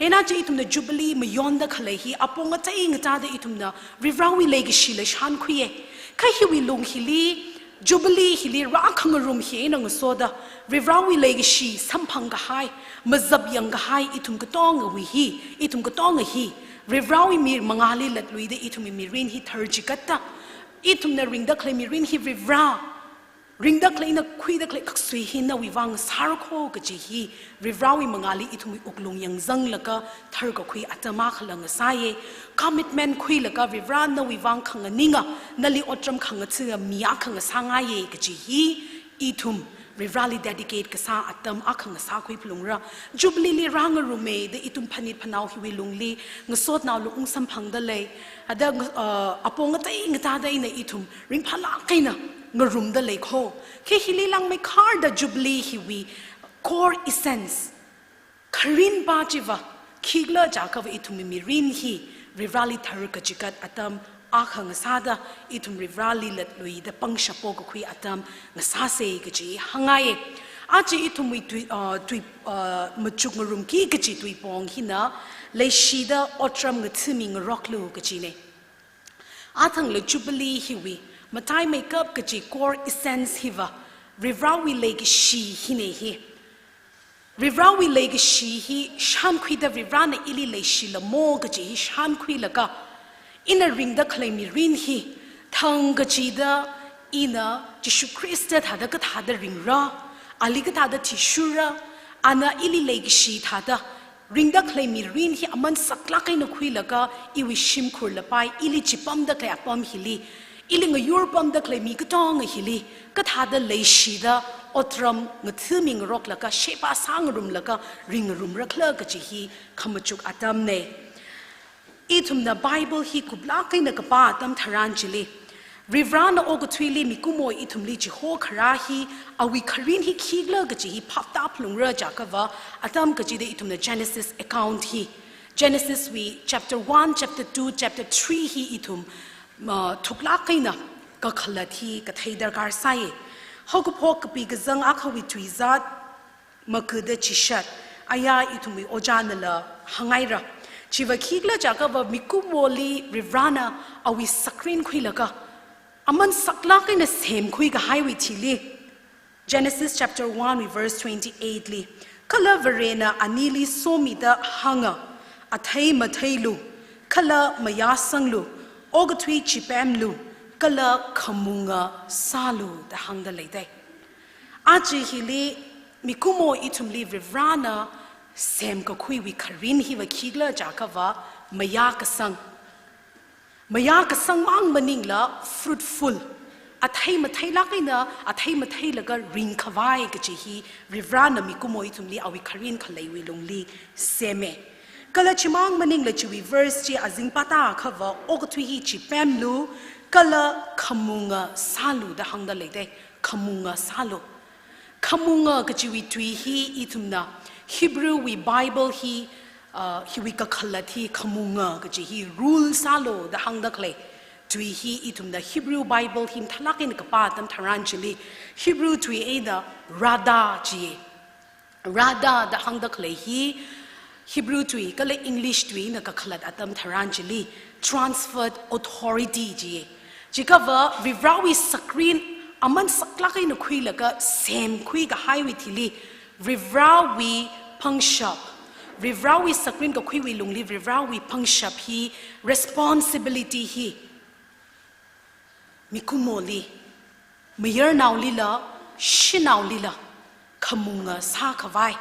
Eina chi ithumna Jubilee mayonda khalei hi apong atei ngatada ithumna Varivarawui leikashila shankhuiye. Kha hiwui lung hili, Jubilee hili rākhangarum hi eina ngasoda, Varivarawui leikashi samphang kahai, mazapyang kahai ithum katongawui hi, ithum katonga hi, Varivarawui mi mangāli latluida ithumwui mirin hi tharchikatta, ithumna ringda khalei mirin hi Varivara, ringda khaleina khuida khalei khaksui hi nawui vang sāra kho kaji hi, Varivarawui mangāli ithumwui wuklung yangzanglaga tharkakhui atam akhala ngasāye. Commitment khuilaga Varivara nawui vang khanganinga, nali otram khangatha mi akha ngasāngaiye kaji hi, ithum Varivarali dedicate kasā atam akha ngasākhui phalungra. Jubilee li rāngarume da ithum phanit phanao hiwui lungli ngasotnao lung samphangda lei. Ada, uh, apong atei ngatada eina ithum ringphālāk eina ngarumda lei kho. Kha hili langmeikharda Jubilee hiwui core essence, kharinpa chiva khikhala jiakhava ithumwui mirin hi Varivarali tharkachikat atam akha ngasāda, ithum Varivarali latluida pangshap pokakhui atam ngasāse kaji hāngngaiye. Aja ithumwui tui, uh, tui, uh, machuk ngarumki kaji tuipong hina, leishida otram ngathami ngaroklu kajine. Athangla Jubilee hiwui mataimeikap kaji core essence hiva Varivarawui leikashi hine hi. Varivarawui leikashi hi shankhuida Varivarana ili leishilamo kaji hi shankhuilaga, ina ringda khalei mirin hi thang kachida ina Jishu Khrista thāda kathāda ringra, ali kathāda thishura, ana ili leikashi thāda ringda khalei mirin hi aman saklāk eina khuilaga iwui shimkhur lapai, ili chipamda khalei apam hili, ili ngayur pamda khalei mi katonga hili kathāda leishida otram ngathami ngaroklaga, sheba sāngarumlaga ringngarumra khala kaji hi khamachuk atamne. Ithumna Bible hi kuplāk eina kapā atam tharan chili, Varivarana okathuili mikumo ithumli chiho kharā hi, awui kharin hi khikhala kaji hi phaptā phalungra jiakhava, atam kachida ithumna Genesis account hi, Genesis wui chapter one, chapter two, chapter three hi ithum, uh, thuklāk eina kakhalat hi kathei darkar sāye. Haokaphok kapi kazang akhawui tuizat, Makuda Chishat, aya ithumwui ojānala hānghaira. Chiva khikhala jiakhava mikumoli Varivarana awui sakrin khuilaga, aman saklāk eina semkhui kahaiwui thili, Genesis chapter one wui verse twenty-eight li, kala Varena anili somida hānga, athei matheilu, kala mayāsanglu, okathui chipemlu, kala khamunga sālu da hāngda leidei. Aja hili mikumo ithumli Varivarana semkakhuiwui kharin hiva khikhala jiakhava mayākasang. Mayākasang mang maningla fruitful. Athei matheilāk eina, athei matheilaga ringkhavai kaji hi Varivarana mikumo ithumli awui kharin khaleiwui lungli seme. Kala chimang maningla chiwui verse chi azing pātākhava okathui hi chipemlu, kala khamunga sālu da hāngda leidei. Khamunga sālu. Khamunga kajiwui tui hi ithumna Hebrew wui Bible hi, uh, hiwui kakhalat hi khamunga kaji hi rule sālu da hāngda khalei tui hi ithumna Hebrew Bible hi mathālāk eina kapā atam tharan chili, Hebrew tui eina radha jiye. Radha da hāngda khalei hi Hebrew tui kala English tuina kakhalat atam tharan chili transferred authority jiye. Jiakhava Varivarawui sakrin aman saklāk eina khuilaga semkhui kahaiwui thili, Varivarawui pangshap, Varivarāwui sakrin kakhuiwui lungli Varivarāwui pangshap hi, responsibility hi, mikumoli, mayarnaolila, shanaolila, khamunga sākhavai,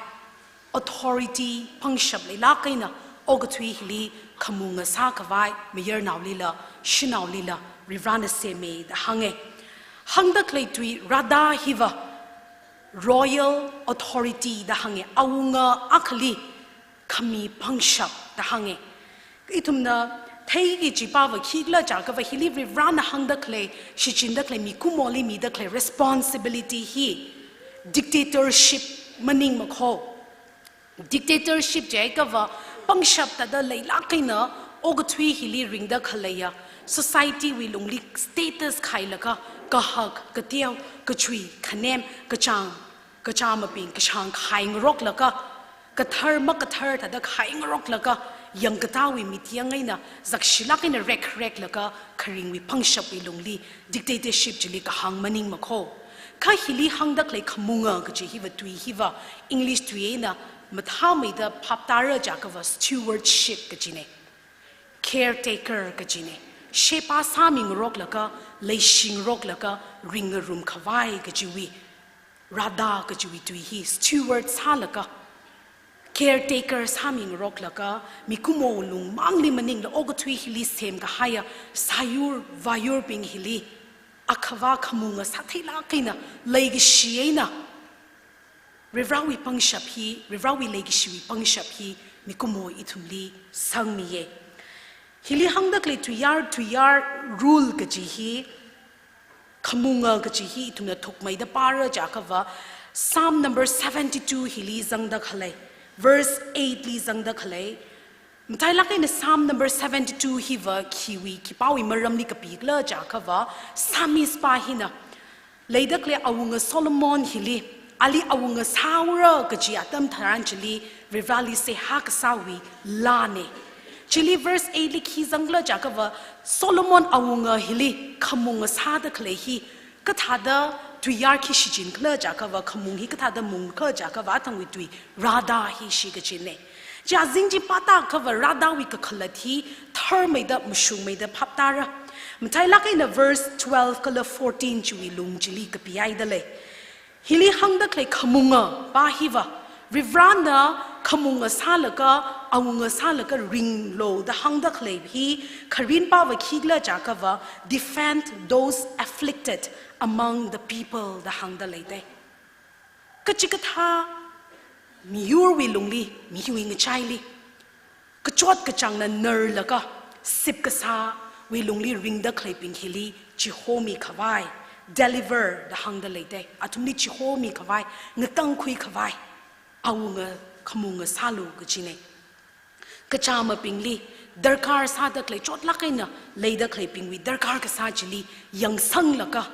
authority pangshap leilāk eina okathui hili khamunga sākhavai, mayarnaolila, shanaolila, Varivarāna seme da hānge. Hāngda khalei tui rāda hiva royal authority da hānge, awunga akhali khami pangshap da hānge. Ithumna theiki kaji pava khikhala jiakhava hili Varivarāna hāngda khalei, shichinda khalei, mikumoli mida khalei responsibility hi dictatorship maningmakho. Dictatorship jiakhava pangshap thāda leilāk eina okathui hili ringda khaleiya, society wui lungli status khailaga, kahak, kateo, kachui, khanem, kachāng, kachāmabing, kashāng khaingaroklaga, kathar makathar thāda khaingaroklaga, yangkatāwui mityang eina, zakshilāk eina rekreklaga, kharingwui pangshapwui lungli, dictatorship chili kahāng maningmakho. Kha hili hāngda khalei khamunga kaji hiva tui hiva, English tui eina mathāmeida phaptāra jiakhava stewardship kajine. Caretaker kajine. Sheba sāmingaroklaga, leishingaroklaga, ringngarumkhavai kajiwui, rāda kajiwui tui hi steward sālaga, caretaker sāmingaroklaga, mikumo lungmangli maningla okathui hili semkahaiya, sāyur vāyurbing hili, akhava khamunga sātheilāk eina, leikashi eina, Varivarāwui pangshap hi, Varivarāwui leikashiwui pangshap hi, mikumo ithumli sangmiye. Hili hāngda khalei tuiyār, tuiyār rule kaji hi, khamunga kaji hi ithumna thukmeida pāra jiakhava, Psalm number seventy-two hili zangda khalei, verse eight li zangda khalei, matailāk eina Psalm number seventy-two hiva khiwui, khipāwui maramli kapikhala jiakhava, Psalmist pā hina, leida khalei awunga Solomon hili, ali awunga sāura kaji atam tharan chili, Varivarāli seihā kasāwui laane. Chili verse eight li khi zangkhala jiakhava, Solomon awunga hili khamunga sāda khalei hi, kathāda tuiyār khi shichinkhala jiakhava, khamung hi kathāda mungkhala jiakhava, athangwui tui rāda hi shikachinne. Chi azing chi pātākhava rādawui kakhalat hi tharmeida, mashungmeida phaptāra. Matailāk eina verse twelve kala fourteen chiwui lung chili kapihaida lei. Hili hāngda khalei khamunga pā hiva, Varivarāna khamunga sālaga, awunga sālaga ringlo da hāngda khalei hi, kharin pāva khikhala jiakhava, defend those afflicted among the people da hāngda leidei. Kachikathā miyurwui lungli, miwui ngachaili, kachot kachāngna narlaga, sip kasāwui lungli ringda khaleibing hili, chihomikhavai, deliver da hāngda leidei, athumli chihomikhavai, ngatangkhuikhavai, awunga khamunga sālu kajine. Kachāmabingli, darkar sāda khalei chotlāk eina leida khaleibingwui darkar kasā chili yangsanglaga,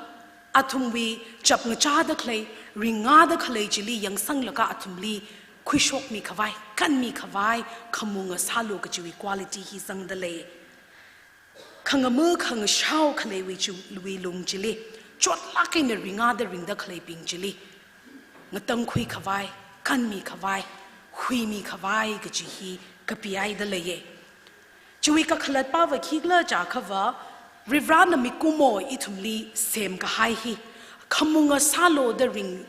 athumwui chapngachāda khalei, ringngada khalei chili yangsanglaga athumli khuishokmikhavai, kanmikhavai, khamunga sālu kajiwui quality hi zangda lei. Khangama khangashao khaleiwui chi-, wui lung chili, chotlāk eina ringngada ringda khaleibing chili, ngatangkhuikhavai, kanmikhavai, huimikhavai kaji hi kapihaida leiye. Chiwui kakhalat pāva khikhala jiakhava, Varivarāna mikumo ithumli semkahai hi, khamunga sālo da ring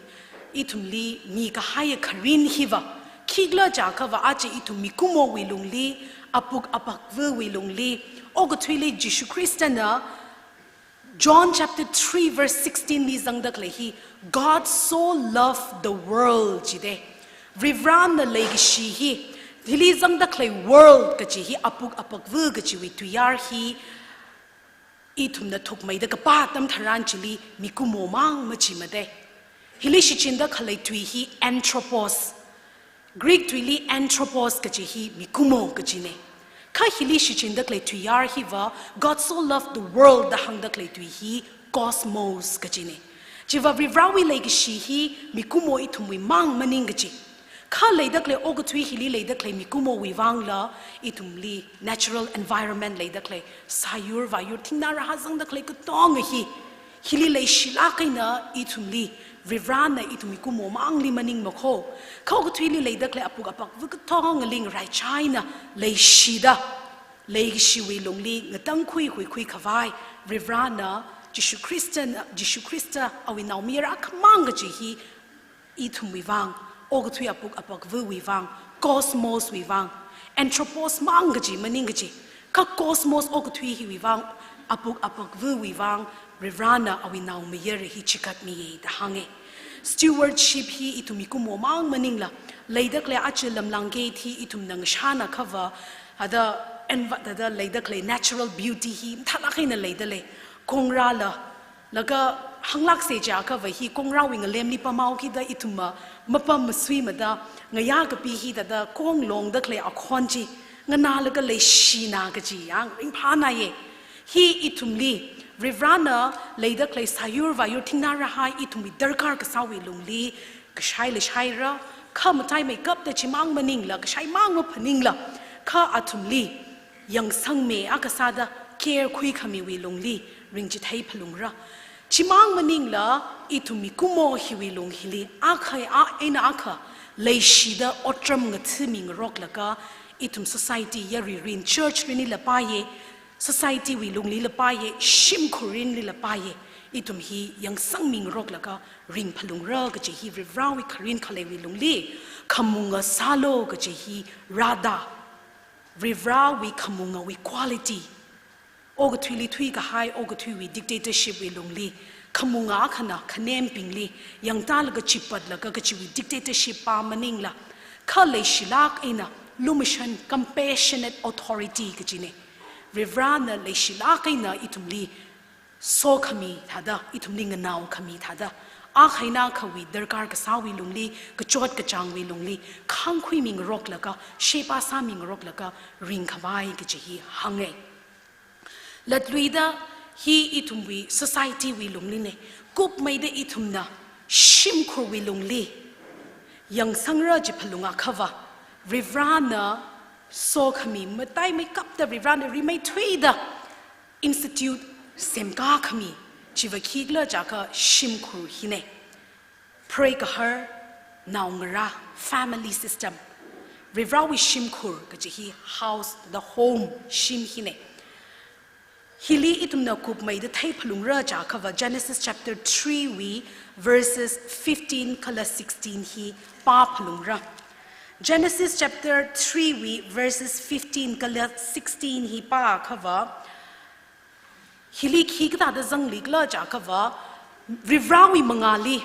ithumli mikahaiya kharin hiva, khikhala jiakhava aja ithum mikumowui lungli, apuk apakvawui lungli, okathuili Jishu Khristana John chapter three verse sixteen li zangda khalei hi, "God so loved the world," jidei. Varivarāna leikashi hi, hili zangda khalei world kaji hi, apuk apakva kajiwui tuiyār hi, ithumna thukmeida kapā atam tharan chili mikumo mang machimadei. Hili shichinda khalei tui hi anthropos. Greek tuili anthropos kaji hi mikumo kajine. Kha hili shichinda khalei tuiyār hiva, "God so loved the world" da hāngda khalei tui hi cosmos kajine. Chiva Varivarāwui leikashi hi mikumo ithumwui mang maningkaji. Kha leida khalei okathui hili leida khalei mikumowui vangla, ithumli natural environment leida khalei, sāyur vāyur thingnā rahā zangda khalei katonga hi, hili leishilāk eina ithumli Varivarana ithum mikumomangli maningmakho. Kha okathuili leida khalei apuk apakva katongali ngaraichaina leishida, leikashiwui lungli ngatangkhui huikhui khavai, Varivarana Jishu Khristana, Jishu Khrista awui naomayara akhamang kaji hi ithumwui vang, okathui apuk apakvawui vang, cosmos wui vang, anthropos mang kaji maning kaji, kha cosmos okathui hiwui vang, apuk apakvawui vang, Varivarana awui naomayara hi chigatmiya da hānga. Stewardship hi ithum mikumomang maningla, leida khalei aja lamlāng gate hi ithumna ngashāna khava, ada enva-, ada leida khalei natural beauty hi mathālāk eina leida lei. Kongrāla, laga hānglāksa jiakhava hi kongrāwui ngalemli pamhaokida ithumva mapam masuimada, ngayā kapi hi thāda konglongda khalei akhon chi nganālaga leishina kaji yang ringphānāya. Hi ithumli, Varivarana leida khalei sāyur vāyur thingnā rahai ithumwui darkar kasāwui lungli, kashaila shaira, kha mataimeikapta chimang maningla, kashaimang maphaningla, kha athumli yangsangme akha sāda care khuikhamiwui lungli ringchithei phalungra. Chimang maningla ithum mikumo hiwui lung hili akha a-, eina akha leishida otram ngathami ngaroklaga, ithum society yaruirin, church rinlila pāya, society wui lunglila pāya, shimkhur rinlila pāya, ithum hi yangsangmi ngaroklaga ringphalungra kaji hi Varivarawui kharing khaleiwui lungli, khamunga sālu kaji hi rāda, Varivarawui khamungawui quality, okathuili thuikahai, okathuiwui dictatorship wui lungli, khamunga akhana khanembingli yangtālaga chipatlaga kachiwui dictatorship pā maningla, kha leishilāk eina lumashan, compassionate authority kajina. Varivarana leishilāk eina ithumli sokhami thāda, ithumli nganaokhami thāda, akha eina akhawui darkar kasāwui lungli, kachot kachāngwui lungli, khāngkhuimi ngaroklaga, sheba sāmi ngaroklaga ringkhavai kaji hi hānga. Latluida hi ithumwui society wui lunglina, kupmeida ithumna shimkhurwui lungli yangsangra ji phalunga khava, Varivarana sokhami, mataimeikapta Varivarana rimeithuida institute semkākhami, chiva khikhala jiakha shimkhur hina. Phreikahar, naongarā, family system. Varivarawui shimkhur kaji hi house, the home, shim hina. Hili ithumna kupmeida theiphalungra jiakhava Genesis chapter three wui verses fifteen kala sixteen hi pāphalungra. Genesis chapter three wui verses fifteen kala sixteen hi pākhava, hili khikathāda zanglikhala jiakhava, Varivarawui mangāli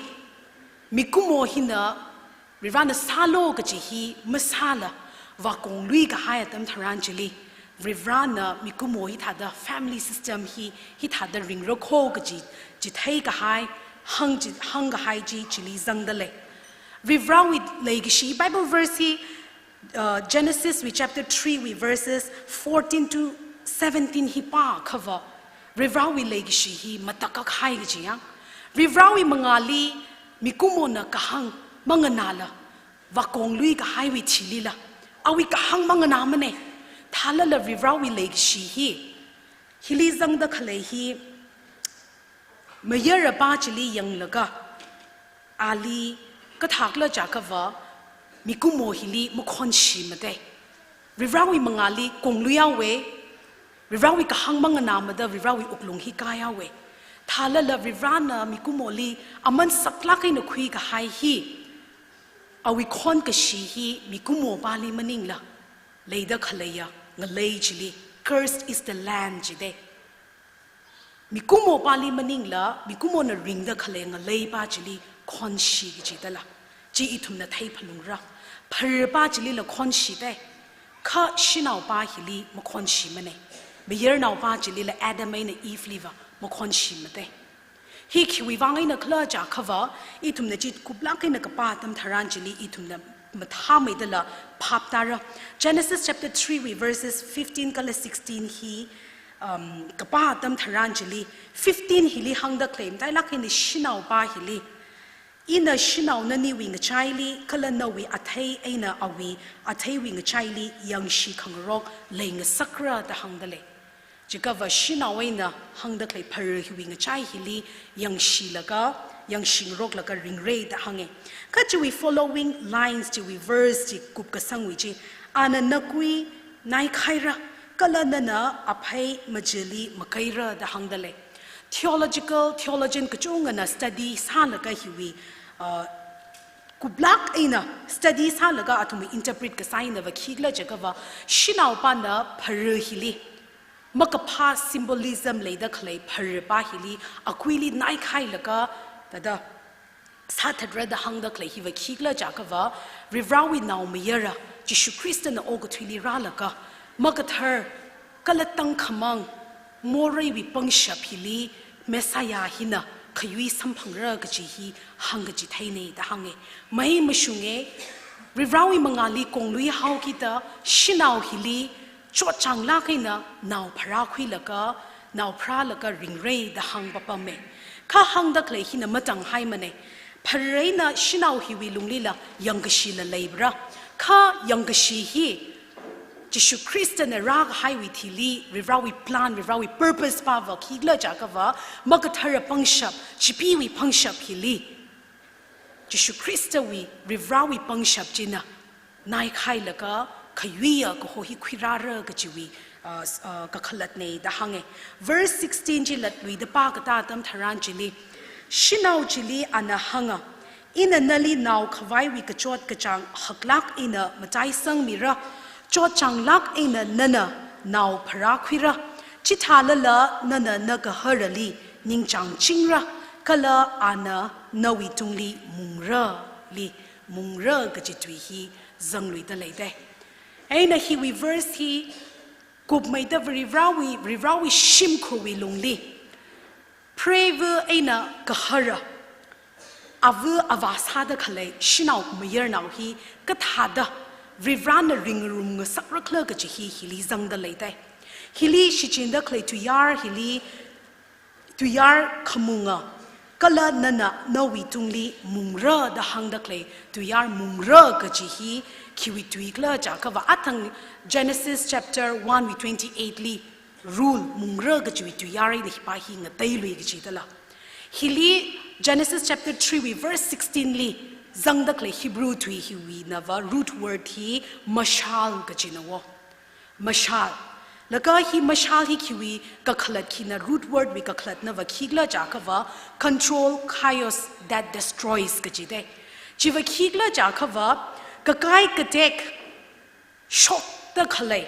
mikumo hina Varivarana sālu kaji hi masāla, vākonglui kahai atam tharan chili, Varivarana mikumo hithāda family system hi, hithāda ringrakho kaji, chitheikahai, hāng chi, hāngkahai chi chili zangda lei. Varivarawui leikashi, Bible verse hi, uh, Genesis wui chapter three wui verses fourteen to seventeen hi pākhava, Varivarawui leikashi hi matakhak kahai kaji yang. Varivarawui mangāli mikumona kahāng manganāla, vākonglui kahaiwui thilila, awui kahāng manganāmana. Thālala Varivarawui leikashi hi, hili zangda khalei hi, mayarapa chili yanglaga, ali kathākhala jiakhava, mikumo hili makhonshimada. Varivarawui mangāli konglui haowa, Varivarawui kahāng manganāmada Varivarawui wuklung hi kai haowa. Thālala Varivarana mikumoli aman saklāk eina khuikahai hi, awui khonkashi hi mikumopali maningla, leida khaleiya ngalei chili, "Cursed is the land," jida. Mikumopali maningla, mikumona ringda khalei ngaleipa chili khonshi kajidala, chi ithumna theiphalungra. Pharpa chilila khonshida, kha shanaopa hili makhonshimana. Mayarnaopa chilila Adam eina Eve liva makhonshimada. Hi khiwui vang einakhala jiakhava, ithumna chi kuplāk eina kapā atam tharan chili ithumna mathāmeidala phap tāra. Genesis chapter three wui verses fifteen kala sixteen hi, um, kapā atam tharan chili, fifteen hili hāngda khalei matailāk eina shanaopa hili, "Ina shanao naniwui ngachaili, kala nawui athei eina awui atheiwui ngachaili yangshi khangarok leingasakra," da hāngda lei. Chiakha va shanao eina hāngda khalei phara hiwui ngachai hili yangshilaga, yangshingaroklaga ringra da hānga. Kha chiwui following lines, chiwui verse chi kupkasangwui chi, ana nakui naikhaira, kala nana aphei machili makaira da hāngda lei. Theological, theologian kachungana study sālaga hiwui, uh, kuplāk eina study sālaga athumwui interpret kasā eina va khikhala chiakha va, shanaopana phara hili makaphā symbolism leida khalei pharapa hili akuili naikhailaga, thāda sāthatra da hāngda khalei hi va khikhala chiakha va, Varivarawui naomayara Jishu Khristana okathuili rālaga, makathar kala tangkhamang moreiwui pangshap hili Messiah hina khayui samphangra kaji hi hāngkachitheina da hānga. Mei mashunga, Varivarawui mangāli konglui haokida shanao hili chotchānglāk eina nao pharākhuilaga, nao pharālaga ringra da hāngpapama. Kha hāngda khalei hina matanghaimana. Phara eina shanao hiwui lunglila yangkashila leipara. Kha yangkashi hi Jishu Khristana rākahaiwui thili, Varivarawui plan, Varivarawui purpose pa va khikhala chiakha va, makathara pangshap, chipeewui pangshap hili Jishu Khristawui, Varivarawui pangshap china naikhailaga khayuiya kaho hi khuirāra kajiwui, uh, s-, uh, kakhalatna da hānga. Verse sixteen chi latluida pākatā atam tharan chili, shanao chili ana hānga, ina nali nao khavaiwui kachot kachāng haklāk eina mataisangmira, chotchānglāk eina nana nao pharākhuira, chithālala nana nagaharali ningchāngchingra, kala ana nawuitungli mungrali mungra kaji tui hi zangluida leida. Eina hiwui verse hi kupmeida Varivarawui, Varivarawui shimkhurwui lungli preiva eina gahara, ava avā sāda khalei shanao mayarnao hi kathāda Varivarana ringarum ngasakrakhala kaji hi hili zangda leida. Hili shichinda khalei tuiyār hili, tuiyār khamunga, kala nana nawuitungli mungra da hāngda khalei tuiyār mungra kaji hi khiwui tuikhala chiakha va, athang Genesis chapter one wui twenty-eight li rule mungra kajiwui tuiyār eina hipa hi ngateilui kajidala. Hili Genesis chapter three wui verse sixteen li zangda khalei Hebrew tui hiwuina va root word hi mashal kajina wo. Mashal. Laga hi mashal hi khiwui kakhalat khina, root word wui kakhalatna va khikhala chiakha va, control chaos that destroys kajida. Chi va khikhala chiakha va, kakai katek shokda khalei,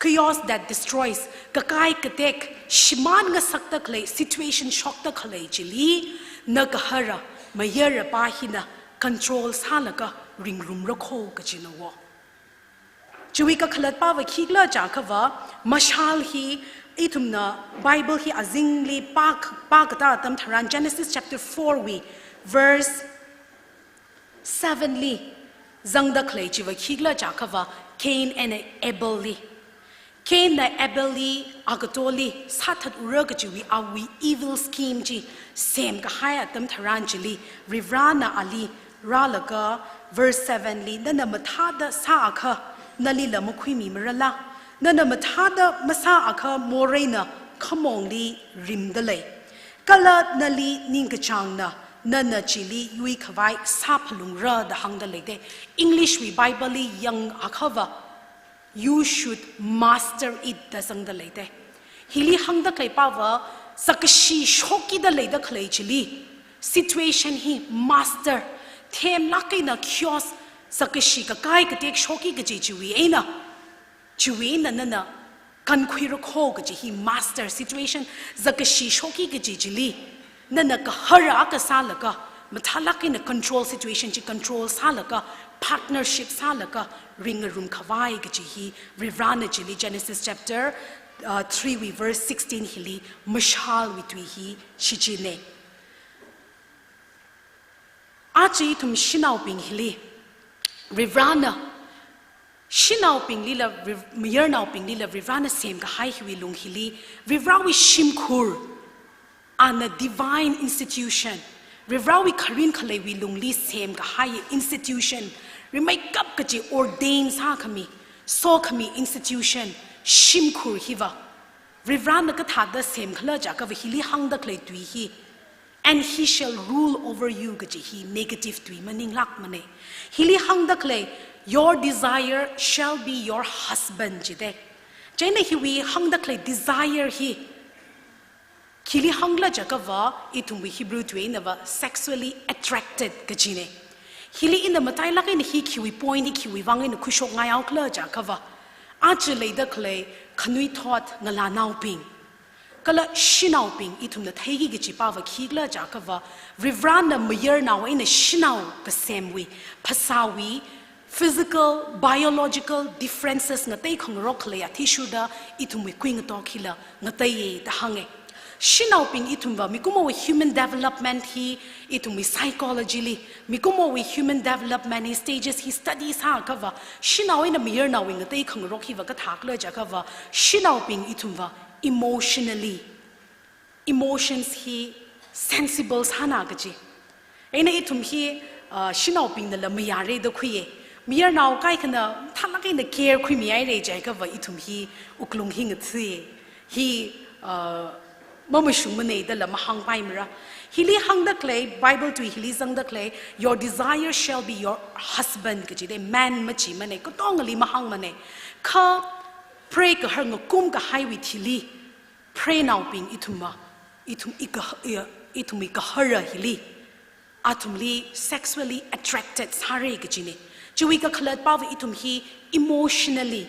chaos that destroys, kakai katek shimān ngasakda khalei, situation shokda khalei chili nagahara mayarapa hina control sālaga ringrumra kho kajina wo. Chiwui kakhalatpa va khikhala chiakha va, mashal hi ithumna Bible hi azingli pā, pākatā atam tharan Genesis chapter four wui verse seven li zangda khalei chi va khikhala chiakha va, Cain and Abel li. Cain na Abel li akatoli sāthatura kajiwui awui evil scheme chi semkahai atam tharan chili, Varivarana ali rālaga verse seven li, nana mathāda sāakha nalila makhuimimarala, nana mathāda masāakha moreina khamongli rimda lei, kala nali ningkachāngna nana chili yuikhavai sāphalungra da hāngda leida. English wui Bible li yangakha va, you should master it da zangda leida. Hili hāngda khaleipa va, sakashi shokkida leida khalei chili situation hi master, themlāk eina chaos, sakashi kakai katek shokki kaji chiwui eina, chiwui eina nana kankhuira kho kaji hi master, situation sakashi shokki kaji chili nana gahara akha sālaga, mathālāk eina control, situation chi control sālaga, partnership sālaga ringarum khavai kaji hi Varivarana chili Genesis chapter, uh, three wui verse sixteen hili mashalwui tui hi shichina. Aja ithum shanaobing hili Varivarana, shanaobinglila Vari-, mayarnaobinglila Varivarana semkahai hiwui lung hili, Varivarawui shimkhur, ana divine institution, Varivarawui kharing khaleiwui lungli semkahai institution, rimeikap kaji ordain sākhami, sokhami institution, shimkhur hiva Varivarana kathāda semkhala jiakhava hili hāngda khalei tui hi, "And he shall rule over you," kaji hi negative tui maninglākmane. Hili hāngda khalei, "Your desire shall be your husband," jide. Chieina hiwui hāngda khalei desire hi, hili hāngkhala jiakhava, ithumwui Hebrew tui einava sexually attracted kajine. Hili ina matailāk eina hi khiwui point hi khiwui vang eina khuishokngaihaokhala jiakhava, aja leida khalei khanuithot ngalānaobing kala shanaobing ithumna theiki kaji pava khikhala jiakhava, Varivarana mayarnao eina shanao kasemwui, phasāwui, physical, biological differences ngatei khangarok khalei athishurda ithumwui kuingatok hila ngateiye da hānge. Shanaobing ithumva mikumowui human development hi, ithumwui psychology li, mikumowui human development hi stages hi study sāakhava, shanao eina mayarnaowui ngatei khangarok hiva kathākhala jiakhava, shanaobing ithumva emotionally, emotions hi sensible sāna kaji. Eina ithum hi, ah, shanaobingnala mayare da khuiye. Mayarnao kaikhana thālāk eina care khuimihaire jiakhava ithum hi wuklung hi ngathuiye. Hi, ah, mamashungmane dala mahāngpaimara. Hili hāngda khalei, Bible tui hili zangda khalei, "Your desire shall be your husband," kajide, man machimane, katongali mahāngmane. Kha pray kahar ngakum kahaiwui thili, praynaobing ithumva, ithum i kah-, i, ithumwui kahara hili, athumli sexually attracted sāre kajine. Chiwui kakhalat pava ithum hi emotionally,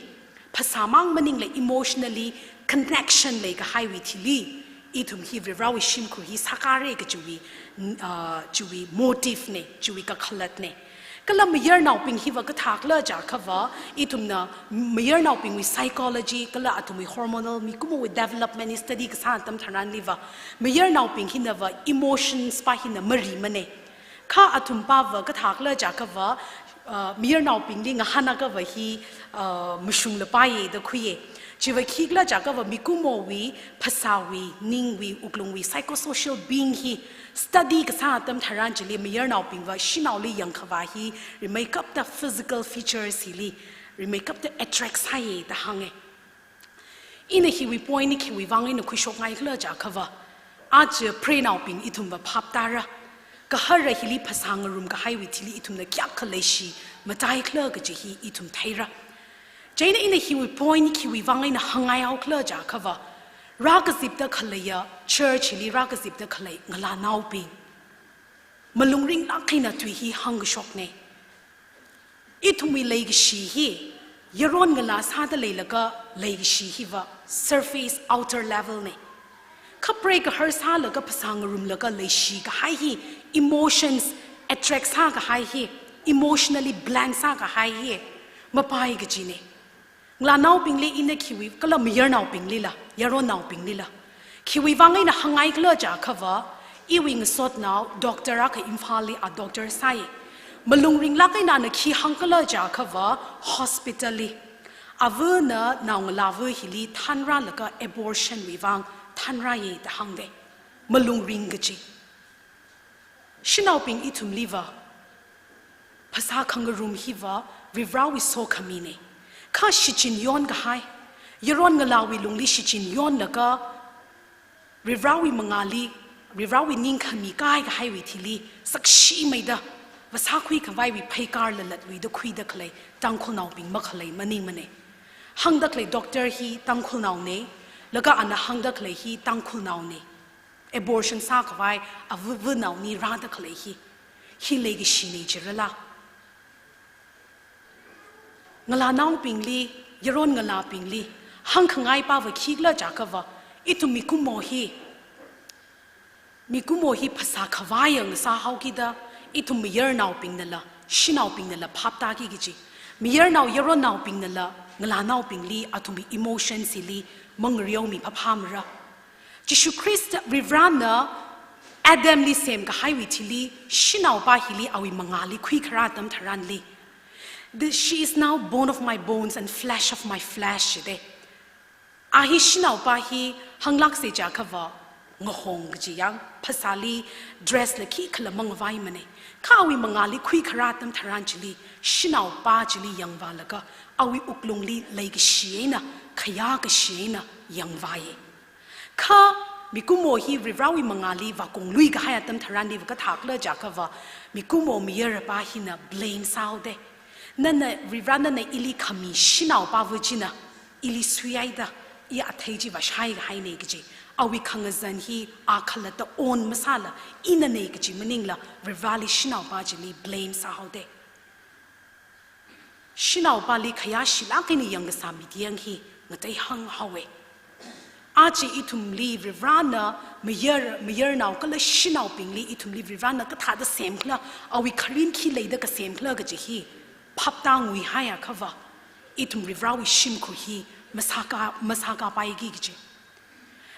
phasāmang maningla emotionally connection leikahaiwui thili, ithum hi Varivarawui shimkhur hi sākare kajiwui, ah, chiwui motive ne, chiwui kakhalatne. Kala mayarnaobing hiva kathākhala jiakhava, ithumna mayarnaobingwui psychology, kala athumwui hormonal, mikumowui development hi study kasā atam tharanliva, mayarnaobing hinava emotions pa hina marimane. Kha athum pava kathākhala jiakhava, ah, mayarnaobingli ngahānakhava hi, ah, mashunglapaye da khuiye. Chiva khikhala jiakhava mikumowui, phasāwui, ningwui, wuklungwui, psychosocial being hi study kasā atam tharan chili mayarnaobingva shanaoli yangkhavā hi rimeikapta physical features hili rimeikapta attract sāye da hānge. Ina hiwui point hi khiwui vang eina khuishokngaikhala jiakhava, aja praynaobing ithumva phaptāra. Kahara hili phasā ngarumkahaiwui thili ithumna kayākha leishi mataikhala kaji hi ithum theira. Chieina ina hiwui point hi khiwui vang eina hāngngaihaokhala jiakhava, rākazipda khaleiya, church hili rākazipda khalei ngalānaobing, malung ringlāk eina tui hi hāngkashokne. Ithumwui leikashi hi, yaron ngalā sāda leilaga leikashi hiva surface, outer level ne. Kha pray kahar sālaga phasā ngarumlaga leishikahai hi, emotions attract sākahai hi, emotionally blank sākahai hi, mapai kajine. Ngalānaobingli ina khiwui, kala mayarnaobinglila, yaronnaobinglila, khiwui vang eina hāngngaiakhala jiakhava, iwui ngasotnao doctor akha Imphalli a doctor sāi. Malung ringlāk eina ana khi hāngkhala jiakhava, hospitalli, avana naongalāva hili thanrālaga abortionwui vang thanrāye da hāngde. Malung ring kaji. Shanaobing ithumliva, phasā khangarum hiva Varivarawui sokhamine. Kha shichin yonkahai, yaron ngalāwui lungli shichin yonlaga, Varivarawui mangāli, Varivarawui ningkhami kaikahaiwui thili, sakshimeida, vāsākhui khavaiwui pheikar lalatluida khuida khalei, Tangkhulnaobing makhalei maningmane. Hāngda khalei doctor hi Tangkhulnaone, laga ana hāngda khalei hi Tangkhulnaone. Abortion sākhavai avāva naoni rāda khalei hi, hi leikashine jirala? Ngalānaobingli, yaron ngalābingli, hāngkhangai pava khikhala jiakhava, ithum mikumo hi, mikumo hi phasā khavai yang sāhaokida, ithum mayarnaobingnala, shanaobingnala phaptāki kaji. Mayarnao yaronnaobingnala, ngalānaobingli, athumwui emotions hili, mangareomi phaphamara. Jishu Khrista Varivarana Adamli semkahaiwui thili, shanaopa hili awui mangāli khuikharā atam tharanli, "This, she is now bone of my bones and flesh of my flesh," jide. A hi shanaopa hi hānglākse jiakhava, ngahong kaji yang, phasāli dress la khikhala mangavaimane. Kha awui mangāli khuikharā atam tharan chili, shanaopa chili yangvālaga, awui wuklungli leikashi eina, khayākashi eina yangvāye. Kha mikumo hi Varivarawui mangāli vākonglui kahai atam tharanli va kathākhala jiakhava, mikumo mayarpa hina blame sāhaoda. Nana, Varivara nana ili khami shanaopava china ili suihaida, i athei chi vāshai kahaina kaji, awui khangazan hi a khalatta own masāla inana kaji maningla, Varivarali shanaopa chili blame sāhaoda. Shanaopali khayāshilāk eina yangkasā midiyang hi ngateihāng haowa. Aja ithumli Varivarana mayar, mayarnao kala shanaobingli ithumli Varivarana kathāda semkhala, awui kharin khi leida kasemkhala kaji hi phaptānguihai akhava, ithum Varivarawui shimkhur hi masāka, masākapaiki kaji.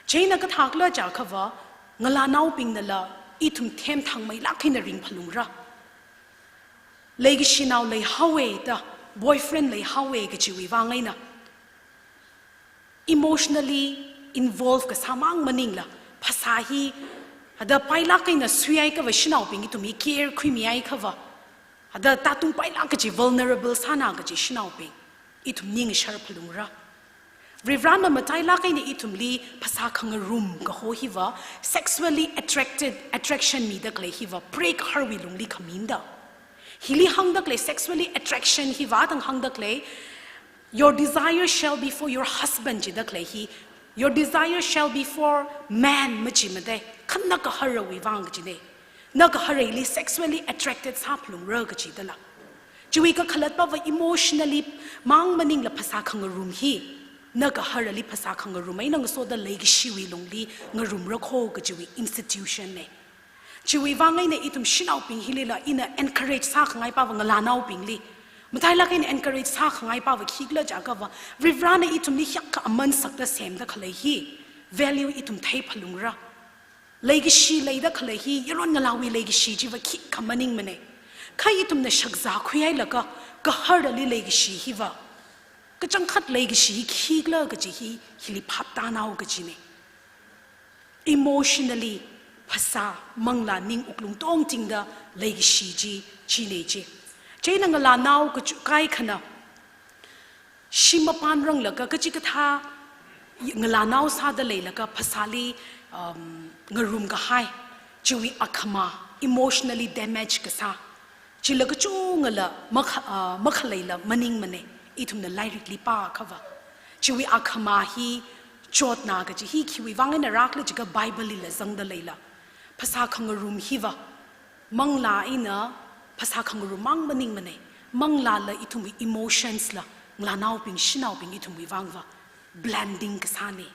Chieina kathākhala jiakhava, ngalānaobingnala ithum themthangmeilāk eina ringphalungra. Leikashinao leihaowa da, boyfriend leihaowa kajiwui vang eina emotionally involve kasā mang maningla, phasā hi hada pailāk eina suihaiakhava shanaobing ithum hi care khuimihaiakhava, hada tātungpailāk kaji, vulnerable sāna kaji shanaobing, ithum ning sharphalungra. Varivarana matailāk eina ithumli phasā khangarum kaho hiva, sexually attracted, attraction mida khalei hiva, prei kaharwui lungli khamina da. Hili hāngda khalei sexually attraction hiva, athang hāngda khalei, "Your desire shall be for your husband," jida khalei hi, "Your desire shall be for man," machimada, kha na gaharawui vang kajina. Na gaharali sexually attracted sāphalungra kajidala. Chiwui kakhalatpava emotionally mang maningla phasā khangarum hi, na gaharali phasā khangarum eina ngasoda leikashiwui lungli ngarumra kho kajiwui institution na. Chiwui vang eina ithum shanaobing hilila ina encourage sākhangaipava ngalānaobingli matailāk eina encourage sākhangaipava khikhala jiakhava, Varivarana ithumli hiyākha aman sakta semda khalei hi value ithum theiphalungra. Leikashi leida khalei hi yaron ngalāwui leikashi chiva khikha maningmana. Kha ithumna shakzā khuihailaga gaharali leikashi hiva, kachangkhat leikashi hi khikhala kaji hi, hili phaptānao kajina. Emotionally, phasā, manglā, ning wuklung tongtingda leikashi chi, china chi. Chieina ngalānao kachu-, kaikhana shim mapānranglaga kachikathā ngalānao sāda leilaga phasāli, um, ngarumkahai, chiwui akhama, emotionally damage kasā, chila kachungkhala makha-, ah, makhaleila maningmana, ithumna lairikli pāakhava. Chiwui akhama hi chotna kaji hi khiwui vang eina rākhala jiakha Bible lila zangda leila, phasā khangarum hiva manglā eina phasā khangarum mang maningmana. Manglāla ithumwui emotions la, ngalānaobing shanaobing ithumwui vangva blending kasāna.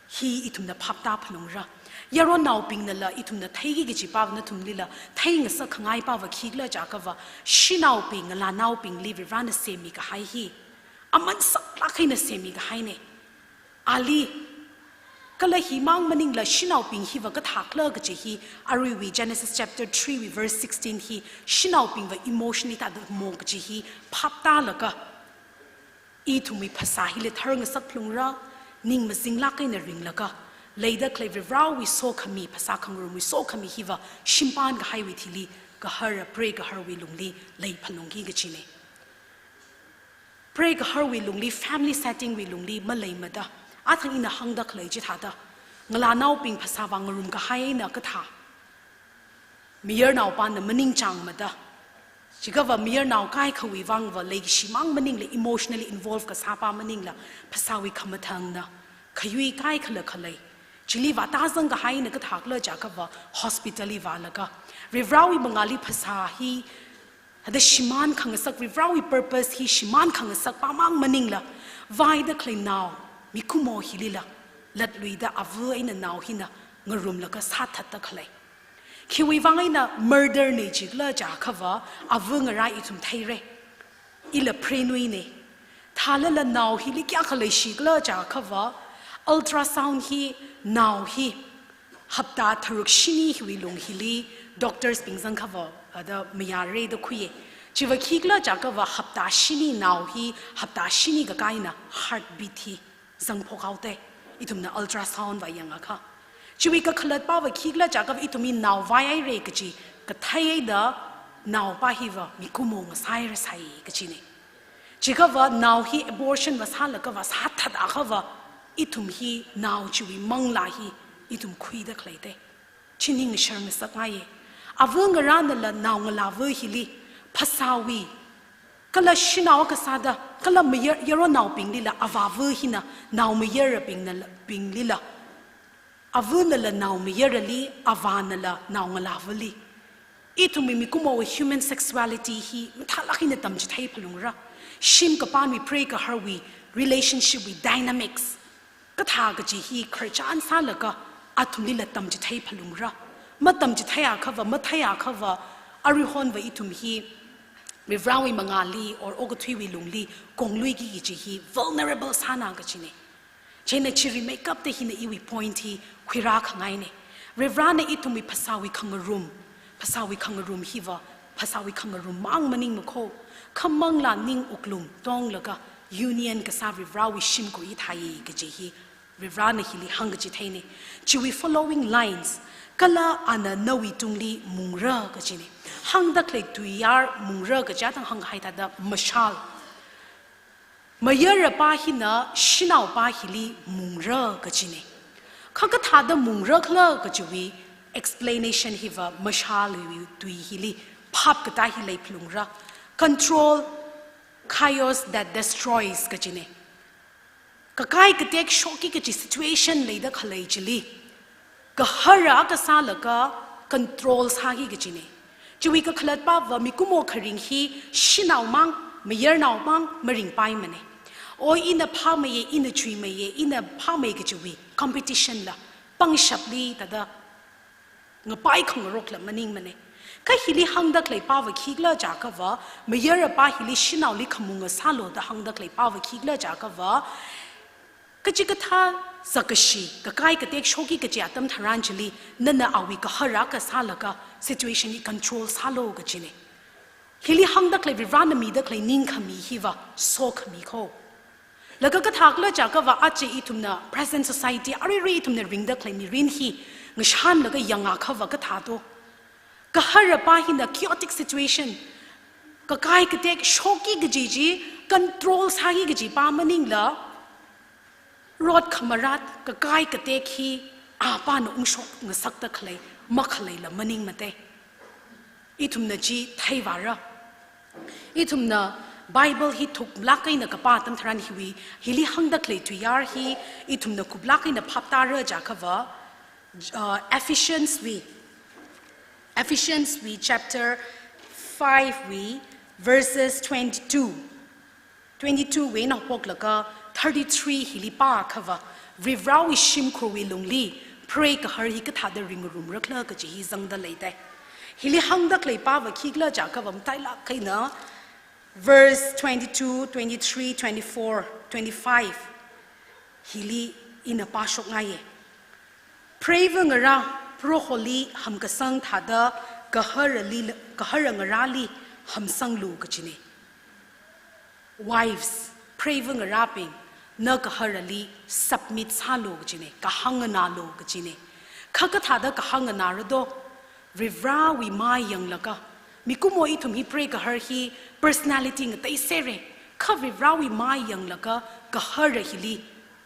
Hi ithumna phaptāphalungra. Yaronnaobingnala ithumna theiki kajipa nathumlila theingasakkhangaipava khikhala jiakhava, shanaobing, ngalānaobingli Varivarana semmikahai hi aman saklāk eina semmikahaina. Ali, kala himang maningla shanaobing hiva kathākhala kaji hi, aruiwui Genesis chapter three wui verse sixteen hi, shanaobingva emotionally thāda mo kaji hi phaptālaga, ithumwui phasā hili tharngasakphalungra, ning mazinglāk eina ringlaga, leida khalei Varivarawui sokhami, phasā khangarumwui sokhami hiva shimpānkahaiwui thili, gahara, prei gaharwui lungli leiphalungki kajina. Prei gaharwui lungli, family setting wui lungli maleimada, athang ina hāngda khalei chithāda, ngalānaobing phasāva ngarumkahai eina kathā, mayarnaopana maningchāngmada, jiakhava mayarnao kaikhawui vangva leikashi mang maningla, emotionally involve kasāpa maningla, phasāwui khamathāna khayui kaikhala khalei. Chili vātazangkahai eina kathākhala jiakhava hospital li vālaga, Varivarawui mangāli phasā hi hada shimānkhangasak, Varivarawui purpose hi shimānkhangasakpa mang maningla, vaida khalei nao, mikumo hilila latluida ava eina nao hina ngarumlaga sāthatda khalei. Khiwui vang eina murder na jikhala jiakhava, ava ngarā ithum theira. Ila preinuina. Thālala nao hili kayākha leishikhala jiakhava, ultrasound hi, nao hi hapta tharuk shini hiwui lung hili doctors bing zangkhava, ada mayāra da khuiya. Chiva khikhala jiakhava hapta shini nao hi, hapta shini kakā eina heartbeat hi zangphok haoda, ithumna ultrasound va yangakha. Chiwui kakhalatpava khikhala jiakhava ithum hi nao vaihaira kaji katheihaida naopa hiva mikumo ngasāhairasai kajina. Jiakhava nao hi abortion va sālakhava, sāthatakhava, Ithum hi nao chiwui manglā hi ithum khuida khaleite. Chi ning shar ngasakngaiye. Ava ngarānala naongalāva hili phasāwui, kala shanao kasāda, kala mayar, yaronnaobinglila avāva hina naomayarabingnala, binglila, avanala naomayarali, avānala naongalāvali. Ithumwui mikumowui human sexuality hi mathālāk eina tamchithei phalungra. Shim kapānwui, preigaharwui, relationship wui dynamics kathā kaji hi khararchan sālaga athumlila tamchithei phalungra. Matamchitheiakhava, matheiakhava, aruihonva ithum hi Varivarāwui mangāli or okathuiwui lungli kongluiki kaji hi vulnerable sāna kajine. Chieina chi rimeikapta hina iwui point hi khuirā khangaine. Varivarāna ithumwui phasāwui khangarum, phasāwui khangarum hiva, phasāwui khangarum mang maningmakho, kha manglā ning wuklung tonglaga union kasā Varivarāwui shimkhur ithāi kaji hi Varivarāna hili hāngkachitheine. Chiwui following lines, kala ana nawuitungli mungra kajine. Hāngda khalei tuiyār mungra kaja tang hānghai thāda mashal. Mayarapā hina shanaopā hili mungra kajine. Kha kathāda mungra khala kajiwui explanation hiva mashalwui tui hili phap katā hi lei phalungra. Control, chaos that destroys kajine. Kakai katek shokki kaji situation leida khalei chili, gahara kasā laga control sāki kajine. Chiwui kakhalatpava mikumo kharing hi shanao mang, mayarnao mang maringpaimane. O ina phāmeiye, ina chuimeiye, ina phāmei kajiwui competition la, pangshapli thāda ngapai khangarokla maningmane. Kha hili hāngda khaleipava khikhala jiakhava, mayarapā hili shanaoli khamunga sālo da hāngda khaleipava khikhala jiakhava, kachikathā zakkashi, kakai katek shokki kaji atam tharan chili, nana awui gahara kasā laga situation hi control sālo kajine. Hili hāngda khalei Varivarāna mida khalei ningkhami hiva sokhami kho. Laga kathākhala jiakhava aja ithumna present society, aruirui ithumna ringda khalei mirin hi ngashanlaga yangakhava kathāto. Gaharapā hina chaotic situation, kakai katek shokki kaji chi control sāki kaji pā maningla, rot khamarat, kakai katek hi apāna ungshok ngasakta khalei, makhaleila maningmate. Ithumna chi theivāra. Ithumna Bible hi thuklāk eina kapā atam tharan hiwui, hili hāngda khalei tuiyār hi ithumna kuplāk eina phaptāra jiakhava, uh, Ephesians wui, Ephesians wui chapter five wui verses twenty-two. Twenty-two wui eina haophoklaga thirty-three hili pāakhava, Varivarāwui shimkhurwui lungli preigahar hi kathāda ringarumra khala kaji hi zangda leite. Hili hāngda khaleipava khikhala jiakhava matailāk eina verse twenty-two, twenty-three, twenty-four, twenty-five hili ina pāshokngaiye. Preivangarā, Proholi hamkasang thāda gaharali, gahara ngarāli hamsanglu kajine. Wives, preivangarābing, na gaharali submit sālu kajine, kahāng nganālu kajine. Kha kathāda kahāng nganāra do, Varivarāwui mai yanglaga, mikumo ithum hi preigahar hi personality ngateisere, kha Varivarāwui mai yanglaga gahara hili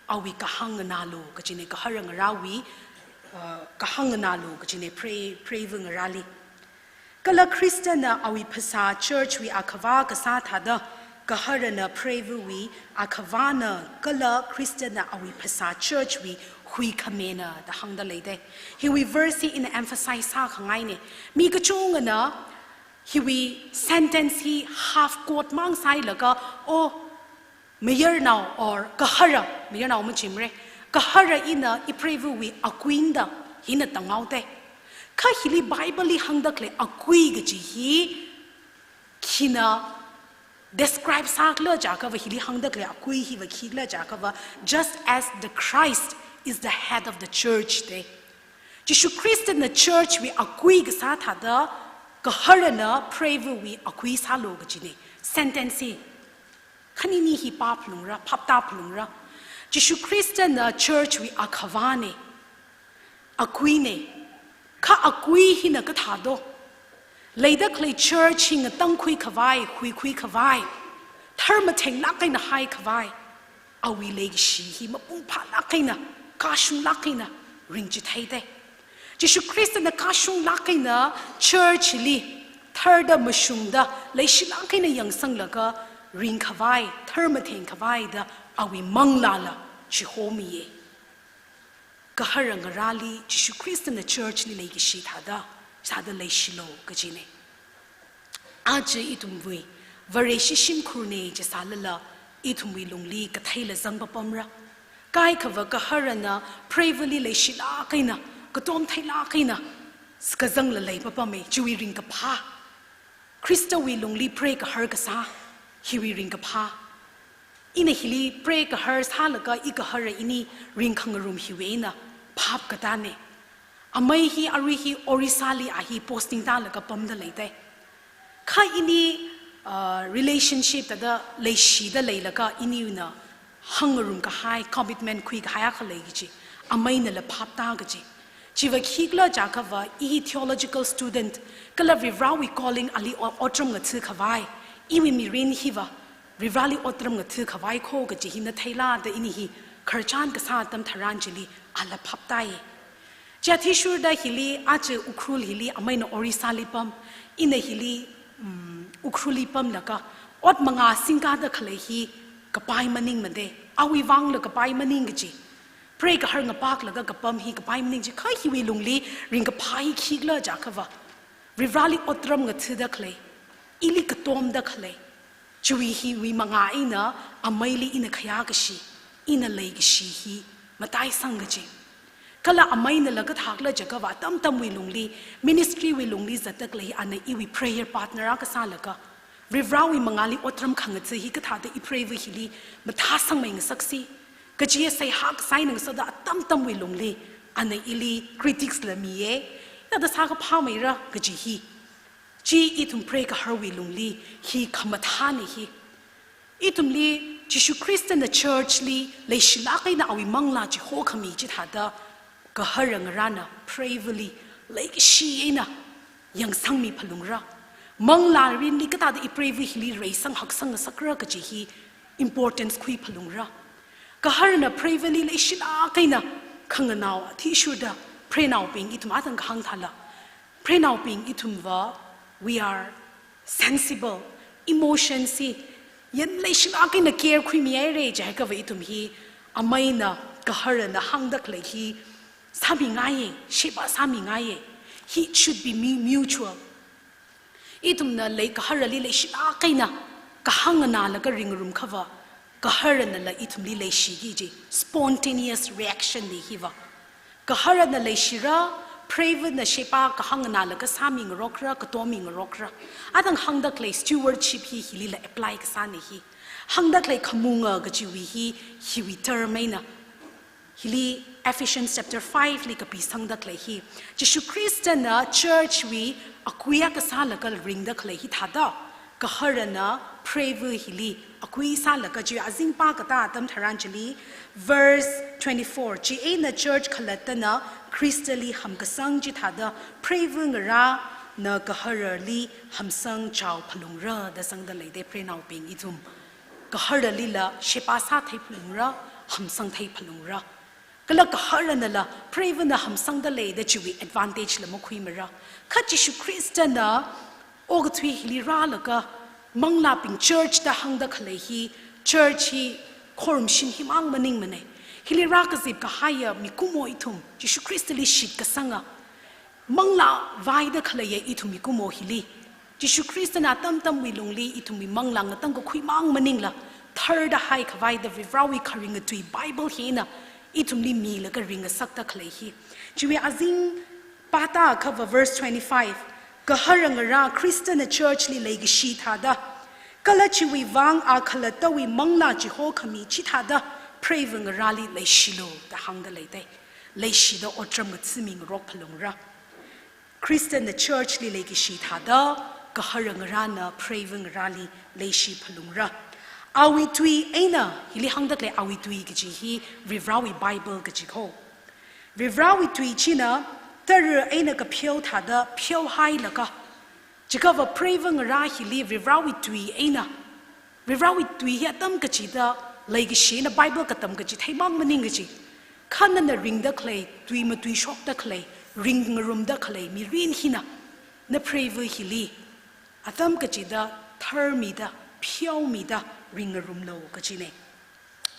awui kahāng nganālu kajine, gahara ngarāwui, uh, kahāng nganālu kajine, prei, preivangarāli. Kala Khristana awui phasā church wui akhavā kasā thāda, gaharana preivawui akhavāna, kala Khristana awui phasā church wui huikhamena da hāngda leite. Hiwui verse hi ina emphasize sākhangaine. Mi kachungana hiwui sentence hi half quote mang sāhailaga, oh, mayarnao or gahara, mayarnao machimre, gahara ina ipreivawui akuina da hina tānghaote. Kha hili Bible li hāngda khalei akui kaji hi khina describe sākhala jiakhava, hili hāngda khalei akui hiva khikhala jiakhava, just as the Christ is the head of the church de. Jishu Khristana church wui akui kasā thāda, gaharana preivawui akui sālu kajine. Sentence hi khanini hi pāphalungra, phaptāphalungra. Jishu Khristana church wui akhavāne, akuine. Kha akui hina kathā do? Leida khalei church hi ngatangkhui khavai, huikhui khavai, tharmathenglāk eina haikhavai, Awui leikashi hi mapung phālāk eina, kashunglāk eina ringchitheidei. Jishu Khristana kashunglāk eina church li tharda mashungda leishilāk eina yangsanglaga ringkhavai, tharmatheng khavai da awui manglāla chihomiya. Gahara ngarāli Jishu Khristana church li leikashi thāda, sāda leishilu kajina. Aja ithumwui Vareshi shimkhurna chisālala, ithumwui lungli katheila zangpapamra. Kaikhava gaharana preiva̱li leishilāk eina, katom theilāk eina, kazangla leipapama, chiwui ringkaphā. Khristawui lungli preigaharkasā, hiwui ringkaphā. Ina hili preigaharsālaga i gahara ini ringkhangarum hiwui eina phap katāna. Amei hi arui hi Orissa li a hi posting tālaga pamda leidei. Kha ini, uh, relationship thāda leishida leilaga iniwuina hāngngarum kahai, commitment khuikahai akha lei kaji, ameinala phaptā kaji. Chiva khikhala jiakhava, i hi theological student, kala Varivarāwui calling ali o-, otram ngatha khavai, iwui mirin hiva Varivarāli otram ngatha khavai kho kaji hi na theila da ini hi khararchan kasā atam tharan chili ala phaptāya. Chi athishurda hili, aja Ukhrul hili, ameina Orissa li pam, ina hili, mm, Ukhrul li pamlaga, ot mangā singkada khalei hi kapai maningmana, awui vangla kapai maning kaji. Preigahar ngapaklaga kapam hi kapai maning kaji, kha hiwui lungli ringkaphā hi khikhala jiakhava, Varivarāli otram ngathada khalei, ili katomda khalei, chiwui hiwui mangā eina ameili ina khayā kashi, ina leikashi hi mataisang kaji. Kala ameinala kathākhala jiakhava atam atamwui lungli, ministry wui lungli zatda khalei ana iwui prayer partner akha sālaga, Varivarāwui mangāli otram khangatha hi kathāda i preiva̱ hili mathāsangmei ngasaksi kaji seihā kasā eina ngasāda atam atamwui lungli ana ili critics la miya, thāda sākaphāmeira kaji hi. Chi ithum preigaharwui lungli hi khamathāna hi. Ithumli Jishu Khristana church li leishilāk eina awui manglā chihokhami chithāda gahara ngarāna preiva̱li leikashi eina yangsangmi phalungra. Manglā mirinli kathāda i preiva̱ hili reisang haksang ngasakra kaji hi importance khui phalungra. Gaharana preiva̱li leishilāk eina khanganao athishurda preinaobing ithum athang kahāng thāla, preinaobing ithumva, we are sensible, emotions hi yan leishilāk eina care khuimihaira jiakhava ithum hi ameina gaharana hāngda khalei hi sāmingaiya, sheba sāmingaiya. It should be mu-, mutual. Ithumna lei gaharali leishilāk eina kahāng nganālaga ringngarum khava, gaharanala ithumli leishiki kaji spontaneous reaction na hiva. Gaharana leishira, preiva̱na sheba kahāng nganālaga sāmingarokra, katommingarokra. Athang hāngda khalei stewardship hi hilila apply kasāna hi. Hāngda khalei khamunga kajiwui hi, hiwui term eina. Hili Ephesians chapter five li kapisangda khalei hi, Jishu Khristana church wui akui akha sālaga ringda khalei hi thāda, gaharana preiva̱ hili akui sālaga chi azing pākatā atam tharan chili, verse twenty-four, chieina church khalattana Khristali hamkasang chithāda preiva̱ ngarāna gaharali hamsang chao phalungra da sangda leidei preinaobing ithum. Gaharalila sheba sāthei phalungra, hamsangthei phalungra. Kala gaharanala preiva̱na hamsangda leida chiwui advantage la makhuimara. Kha Jishu Khristana okathui hili rālaga manglābing church da hāngda khalei hi, church hi khorumshin himang maningmana. Hili rākazip kahaiya mikumo ithum, Jishu Khristali shitkasanga manglā vaida khaleiya ithum mikumo hili, Jishu Khristana atam atamwui lungli ithumwui manglā ngatangkakhuimang maningla, tharda haikhavai da Varivarāwui kharinga tui Bible hina ithumli milaga ringngasakda khalei hi. Chiwui azing pāta akhava verse twenty-five, gahara ngarā Khristana church li leikashi thāda, kala chiwui vang a khalattawui manglā chihokhami chithāda preiva̱ ngarāli leishilu da hāngda leidei. Leishida otram ngathami ngarok phalungra. Khristana church li leikashi thāda, gahara ngarāna preiva̱ ngarāli leishi phalungra. Awui tui eina, hili hāngda khalei awui tui kaji hi Varivarāwui Bible kaji kho. Varivarāwui tui china tara eina kapheothāda pheohailaga, chiakhava preiva̱ ngarā hili Varivarāwui tui eina, Varivarāwui tui hi atam kachida Leikashina Bible katam kachi theimang maning kachi. Kha nana ringda khalei, tui matuishokda khalei, ringngarumda khalei mirin hina, na preiva hili atam kachida tharmida, pheomida ringngarumlu kachine.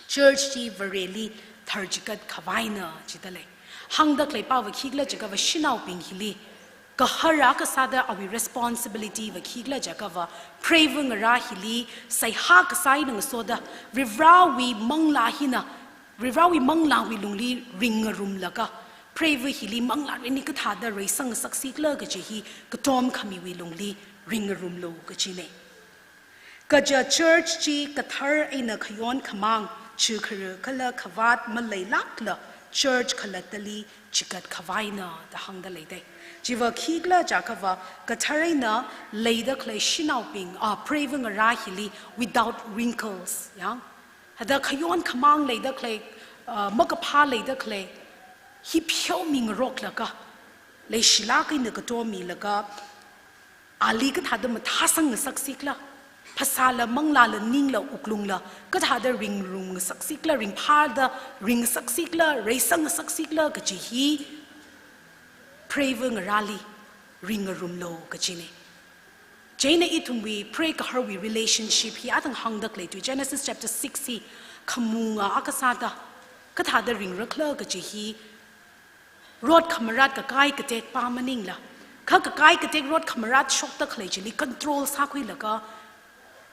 Church chi Vareli tharchigat khavaina jida lei. Hāngda khalei pava khikhala jiakhava shanaobing hili gahara kasāda awui responsibility va khikhala jiakhava, preiva ngarā hili seihā kasā eina ngasoda, Varivarāwui manglā hina, Varivarāwui manglāwui lungli ringngarumlaga, preiva hili manglā rinli kathāda reisang ngasakkhala kaji hi katom khamiwui lungli ringngarumlu kachine. Kaja church chi kathar eina khayon khamāng, chikhara kala khavāt maleilākla church khalattali chigat khavaina da hāngda leidei. Chiva khikhala jiakhava, kathar eina leida khalei shanaobing, a, preiva ngarā hili without wrinkles, ya. Hithāda khayon khamāng leida khalei, a, makaphā leida khalei hi pheomingaroklaga, leishilāk eina katommilaga, ali kathāda mathāsang ngasakkhala, phasāla, manglāla, ningla, wuklungla kathāda ringrum ngasakkhala, ringphāda ring ngasakkhala, reisang ngasakkhala kaji hi preiva ngarāli ringngarumlu kachine. Chieina ithumwui preigaharwui relationship hi athang hāngda khalei tui, Genesis chapter six hi khamunga akha sāda kathāda ringrakhala kaji hi, rot khamarat kakai katek pa maningla, kha kakai katek rot khamarat shokda khalei chili control sākhuilaga,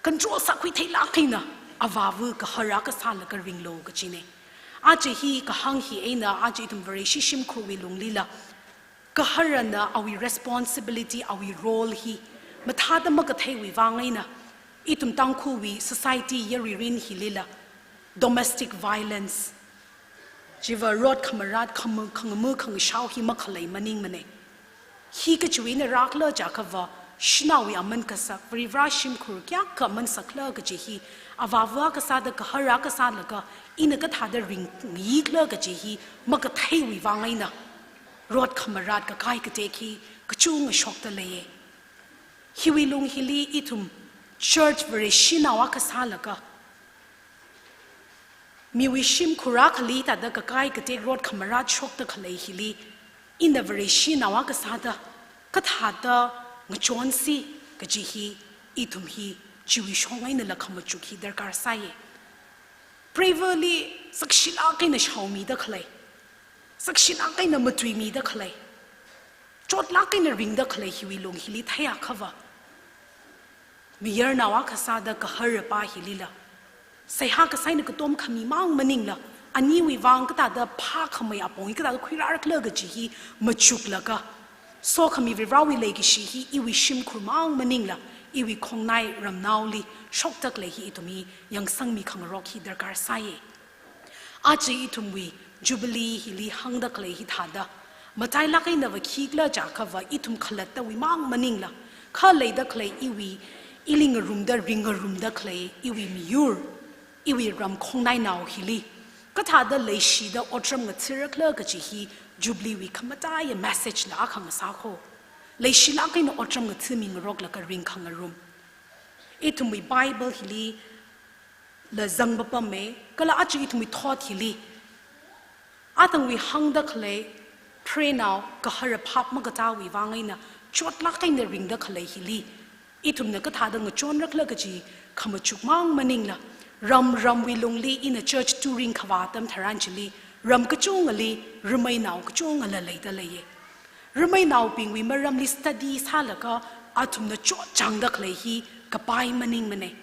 control sākhui theilāk eina avāva gahara kasālaga ringlu kachine. Aja hi kahāng hi eina, aja ithum Vareshi shimkhurwui lunglila gaharana awui responsibility, awui role hi mathāda makatheiwui vang eina, ithum Tangkhulwui society yaruirin hilila domestic violence, chiva rot khamarat, khama-, khangama khangashao hi makhalei maningmane. Hi kachiwui eina rākhala jiakhava, shanaowui aman kasak, Varivarā shimkhur kayākha aman sakkhala kaji hi, avāva kasāda gahara kasālaga, ina kathāda ringyikhala kaji hi makatheiwui vang eina, rot khamarat kakai katek hi kachungkha shokda leiye. Hiwui lung hili ithum church Vareshinao akha sālaga, miwui shimkhur akhali thāda kakai katek rot khamarat shokda khalei hili, ina Vareshinao akha sāda kathāda ngachonsi kaji hi, ithum hi chiwui shong einala khamachuk hi darkar sāye. Preivali sakshilāk eina shaomida khalei, sakshilāk eina matuimida khalei, chotlāk eina ringda khalei hiwui lung hili theiakhava, mayarnao akha sāda gahara pa hilila, seihā kasā eina katom khami mang maningla, aniwui vang kathāda phākhamei apong hi kathāda khuirārakhala kaji hi machuklaga, sokhami Varivarāwui leikashi hi iwui shimkhur mang maningla, iwui khongnai ramnaoli shokda khalei hi ithum hi yangsangmi khangarok hi darkar sāye. Aja ithumwui Jubilee hili hāngda khalei hithāda, matailāk einava khikhala jiakhava ithum khalattawui mang maningla, kha leida khalei iwui, ili ngarumda ringngarumda khalei iwui miyur, iwui ram khongnainao hili kathāda leishida otram ngatharakhala kaji hi Jubilee wui khamataiya message la akha ngasā kho. Leishilāk eina otram ngathamingaroklaga ringkhangarum. Ithumwui Bible hili la zangpapamme, kala aja ithumwui thot hili, athangwui hāngda khalei preinao gahara phap makatāwui vang eina chotlāk eina ringda khalei hili, ithumna kathāda ngachonrakhala kaji khamachuk mang maningla, ram ramwui lungli ina church touring khavā atam tharan chili, ram kachungali rameinao kachungala leida leiye. Rameinaobingwui maramli study sālaga athumna chotchāngda khalei hi kapai maningmane.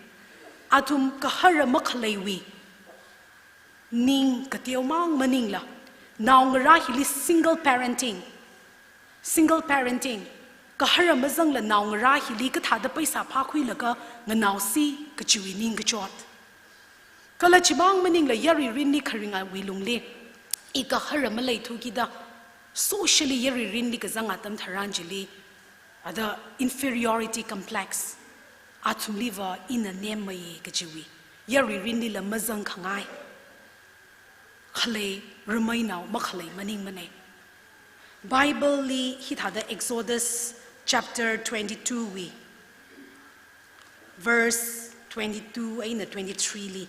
Athum gahara makhaleiwui ning kateo mang maningla, naongarā hili single parenting, single parenting, gahara mazangla naongarā hili kathāda paisa phākhuilaga nganaosi kajiwui ningkachot. Kala chimang maningla yaruirinli kharingawui lungli, i gahara maleithukida, socially yaruirinli kazang atam tharan chili, ada inferiority complex, athumliva ina nemmei kajiwui, yaruirinlila mazangkhangai khalei rameinao makhalei maningmane. Bible li hithāda Exodus chapter twenty-two wui verse twenty-two eina twenty-three li,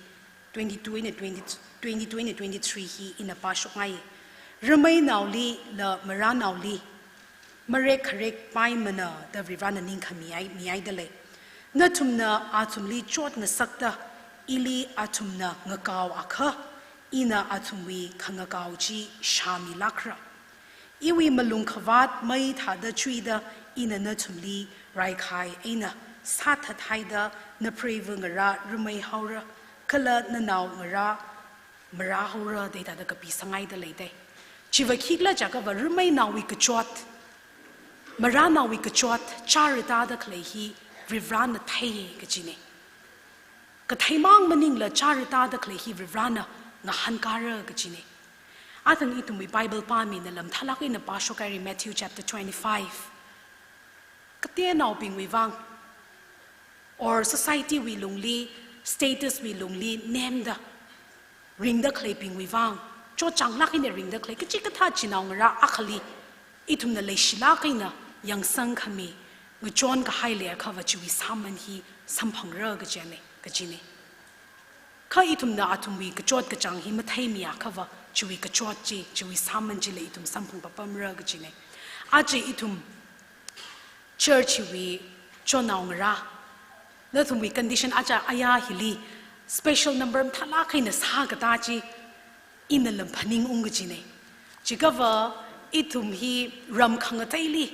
twenty-two eina twenty, twenty-two eina twenty-three hi ina pāshokngai. Rameinaolila marānaoli marek kharek paimana da Varivarana ningkhami ai, mi ai dalei. Nathumna athumli chotngasakta ili athumna ngakao akha, ina athumwui khangakao chi shāmilākra. Iwui malung khavāt mei thāda chuida ina nathumli raikhai eina sāthathaida napreiva ngarā rameihaora, kala nanao ngarā marāhaora da hithāda kapisang ai dalei dei. Chiva khikhala jiakhava rameinaowui kachot, marānaowui kachot, charatada khalei hi Varivarana theiya kajina. Katheimang maningla charatada khalei hi Varivarana ngahānkara kajina. Athang ithumwui Bible pāmina lamthalāk eina pāshokhaira Matthew chapter twenty-five. Kateonaobingwui vang, or society wui lungli, status wui lungli nemda ringda khaleibingwui vang, chotchānglāk eina ringda khalei, kachikathā chinaongarā akhali ithumna leishilāk eina yangsangkhami, ngachonkahai leiakhava chiwui sāman hi samphangra kajina, kajina. Kha ithumna athumwui kachot kachāng hi matheimiakhava, chiwui kachot chi, chiwui sāman chila ithum samphang papamra kajina. Aja ithum church hiwui chonao ngarā, nathumwui condition aja aya hili special number mathālāk eina sākatā chi ina lamphaningung kajina. Chiakhava ithum hi ram khangateili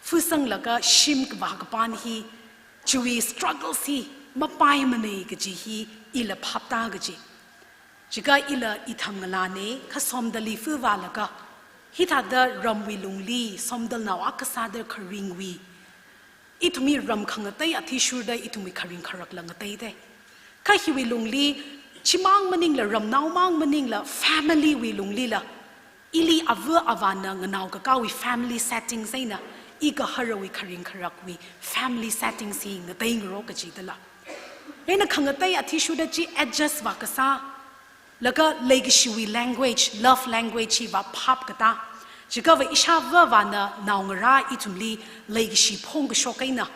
fusanglaga shim kavā kapān hi, chiwui struggles hi mapaimana kaji hi ila phaptā kaji. Chiakha ila itham ngalāna, kha somdalli fuvālaga hithāda ramwui lungli somdalnao akha sāda kharingwui, ithumwui ram khangatei athishurda ithumwui kharing kharakla ngatei dei. Kha hiwui lungli, chimang maningla, ramnaomang maningla, family wui lunglila, ili ava avāna nganaokakāwui family settings eina, igaharawui kharing kharakwui family settings hi ngateingarok kaji dala. Eina khangatei athishurda chi adjust vākasā, laga leikashiwui language, love language hi vāphapkatā. Chiakhava ishāva avāna naongarā ithumli leikashi phongkashok eina,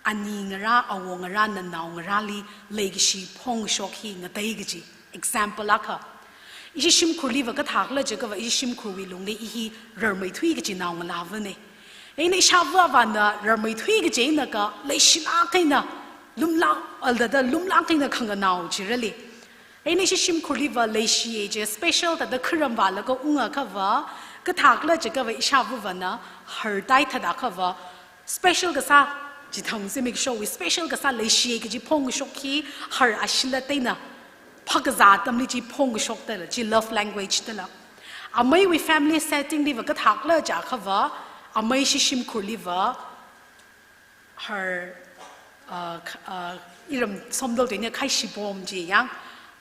ani ngarā, awo ngarāna naongarāli leikashi phongkashok hi ngatei kaji. Example akha. Ishi shimkhurliva kathākhala jiakhava ishi shimkhurwui lungli i hi rarmeithui kaji naongalāvana. Eina ishāva avāna rarmeithui kaji eina kha leishilāk eina lumlāk, aldada lumlāk eina khanganao chirali. Eina ishi shimkhurliva leishiya je special thāda kharamvālaga ungakhava, kathākhala jiakhava ishāva avāna hartai thāda khava, special kasā, chithang zimiksho wui special kasā leishiya kaji phongkashok hi har ashilat eina phākazā atamli chi phongkashok dala, chi love language dala. Ameiwui family setting liva kathākhala jiakhava, amei ishi shimkhurliva har, uh, kh-, uh, iram somdal tuina khai shibom chi yang,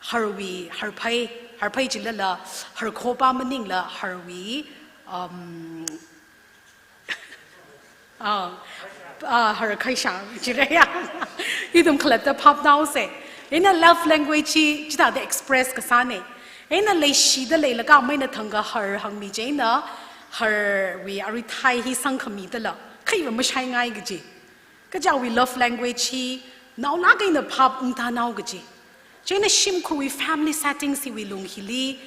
harwui, harphei, harphei chilala, harkhopa maningla, harwui, um, ah, ah, harkhaishang chira yang. Ithum khalatta phapnaosa. Eina love language chi, chithāda express kasāna. Eina leishida leilaga ameina thangkha har hāngmi chieina, harwui arui thai hi sangkhami dala, khaiva mashaingai kaji. Kaja awui love language hi naolāk eina phap ungtānao kaji. Chieina shimkhurwui family settings hiwui lung hili,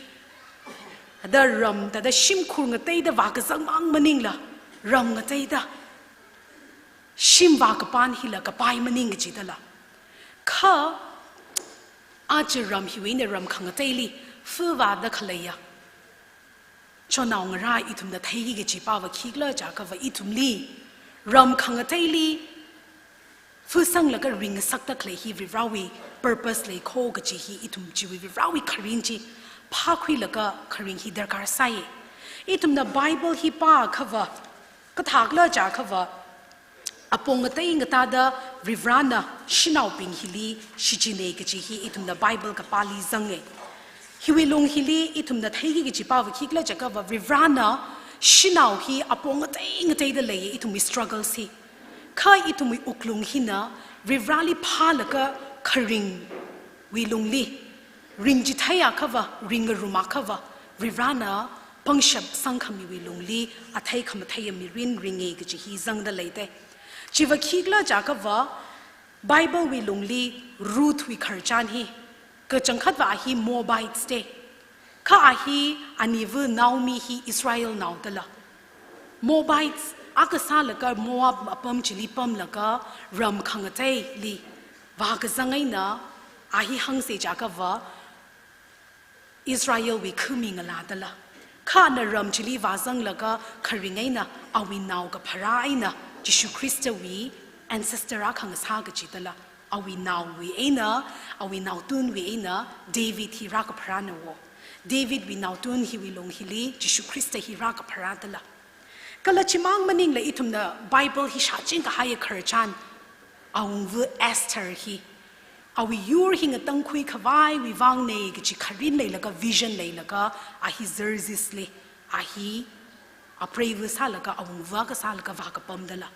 thāda ram, thāda shimkhur ngateida vākazangmang maningla, ram ngateida shim vākapān hila kapai maning kaji dala. Kha aja ram hiwui eina ram khangateili fuvāda khaleiya chonao ngarā ithumna theiki kaji pava khikhala jiakhava ithumli ram khangateili fusanglaga ringngasakta khalei hi Varivarawui purpose leikho kaji hi ithum chiwui Varivarawui kharing chi phākhuilaga kharing hi darkar sāya. Ithumna Bible hi pākhava, kathākhala jiakhava, apong ngatei ngatāda Varivarana shanaobing hili shichinna kaji hi ithumna Bible kapāli zanga. Hiwui lung hili ithumna theiki kaji pava khikhala jiakhava Varivarana shanao hi apong ngatei ngateida leiya ithumwui struggles hi. Kha ithumwui wuklung hina Varivarali phālaga kharingwui lungli ringchitheiakhava, ringngarumakhava, Varivarana pangshap sangkhamiwui lungli athei khamatheiya mirin ringa kaji hi zangda leida. Chiva khikhala jiakhava, Bible wui lungli Ruth wui khararchan hi Kachangkhatva a hi Moabites te. Kha a hi aniva Naomi hi Israelnao dala. Moabites akha sālaga Moab apam chili pamlaga ram khangateili vākazang eina a hi hāngsa jiakhava Israelwui khami ngalā dala. Kha ana ram chili vāzanglaga kharing eina awui naokapharā eina Jishu Khristawui ancestor akha ngasā kaji dala. Awui naowui eina, awui naotunwui eina David hi rākapharāna wo. Davidwui naotun hiwui lung hili Jishu Khrista hi rākapharā dala. Kala chimang maningla ithumna Bible hi shāching kahai khararchan awungva Esther hi, awui yur hi ngatangkhui khavaiwui vāngna kaji kharing leilaga, vision leilaga, a hi Xerxesli a hi apreiva sālaga, awungva akha sālaga vākapam dala.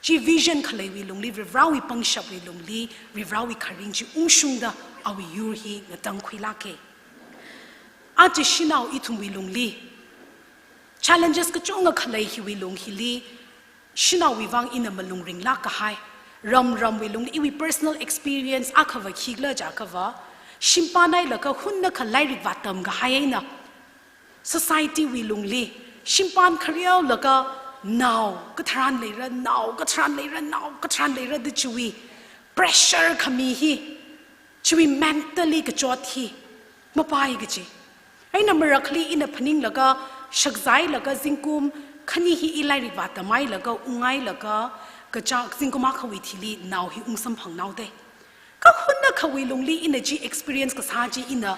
Chi vision khaleiwui lungli, Varivarāwui pangshapwui lungli, Varivarāwui kharing chi ungshungda awui yur hi ngatangkhuilāka. Aja shanao ithumwui lungli challenges kachungkha khalei hiwui lung hili, shanaowui vāng ina malungringlāk kahai, ram ramwui lungli iwui personal experience akhava khikhala jiakhava, shimpan hailaga hunnakha lairik vātam kahai eina, society wui lungli, shimpan khareolaga nao katharan leira, nao katharan leira, nao katharan leira da chiwui pressure khami hi, chiwui mentally kachot hi mapai kaji. Eina marakhali ina phaninglaga, shakzailaga zingkum khani hi i lairik vātamhailaga, unghailaga, kachā zingkum akhawui thili nao hi ungsamphanghaoda. Kha hunnakhawui lungli ina chi experience kasā chi ina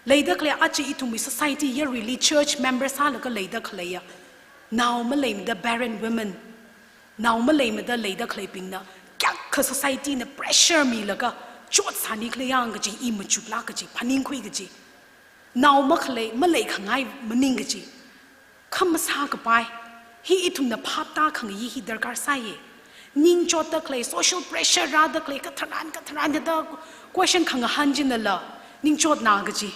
leida khalei aja ithumwui society yaruili church member sālaga leida khaleiya, nao maleimada barren women, nao maleimada leida khaleibingna kayākha society na pressure milaga chotsāni khaleiya kaji i machuklāk kaji, phaningkhui kaji. Nao makhalei, maleikhangai maning kaji. Kha masākapai, hi ithumna phaptākhangayi hi darkar sāya. Ningchotda khalei, social pressure rāda khalei, katharan, katharan da question khangahān chinala, ningchotna kaji.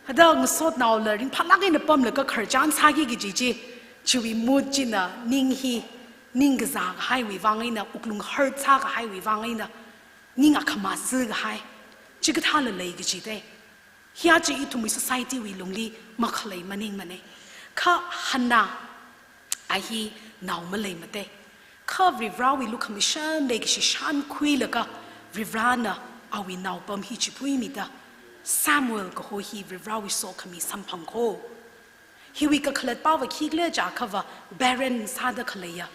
Hithāda ngasotnaola ringphālāk eina pamlaga khararchan sāki kaji chi, chiwui mood china ning hi, ning kazā kahaiwui vāng eina, wuklung hurt sākahaiwui vāng eina, ning akhama sākahai, chikathāla lei kaji da. Hi aja ithumwui society wui lungli makhalei maningmana. Kha Hannah a hi nao maleimada. Kha Varivarāwui lukhamashan leikashi shānkhuilaga Varivarāna awui naopam hi chipuimida Samuel kaho hi Varivarāwui sokhami samphang kho. Hiwui kakhalatpava khikhala jiakhava barren sāda khaleiya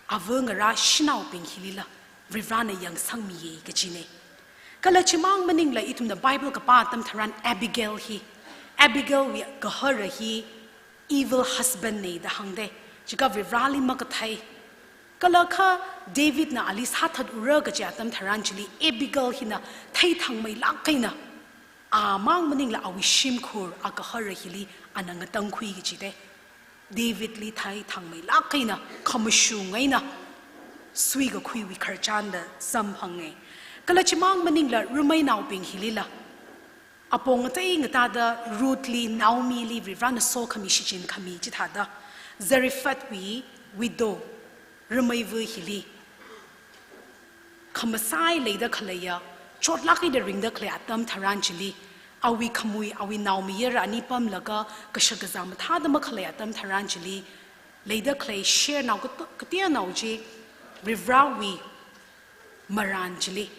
ava ngarā shanaobing hilila Varivarāna yangsangmiya kajina. Kala chimang maningla ithumna Bible kapā atam tharan Abigail hi, Abigailwui gahara hi evil husband na da hāngda, jiakha Varivarāli makathei. Kala kha Davidna ali sāthat ura kaji atam tharan chili Abigail hina theithangmeilāk eina, amang maningla awui shimkhur agahara hili ana ngatangkhui kaji da. Davidli theithangmeilāk eina, khamashung eina suikakhuiwui khararchanla samphanga. Kala chimang maningla rameinaobing hilila apong ngatei ngatāda Ruthli, Naomili Varivarāna sokhami shichinkhami chithāda Zarephathwui widow rameiva hili khamasai leida khaleiya, chotlāk eina ringda khalei atam tharan chili, awui khamui, awui naomayara ani pamlaga kashak kazā mathāda makhalei atam tharan chili, leida khalei share nao kat-, kateonao chi Varivarāwui marān chili,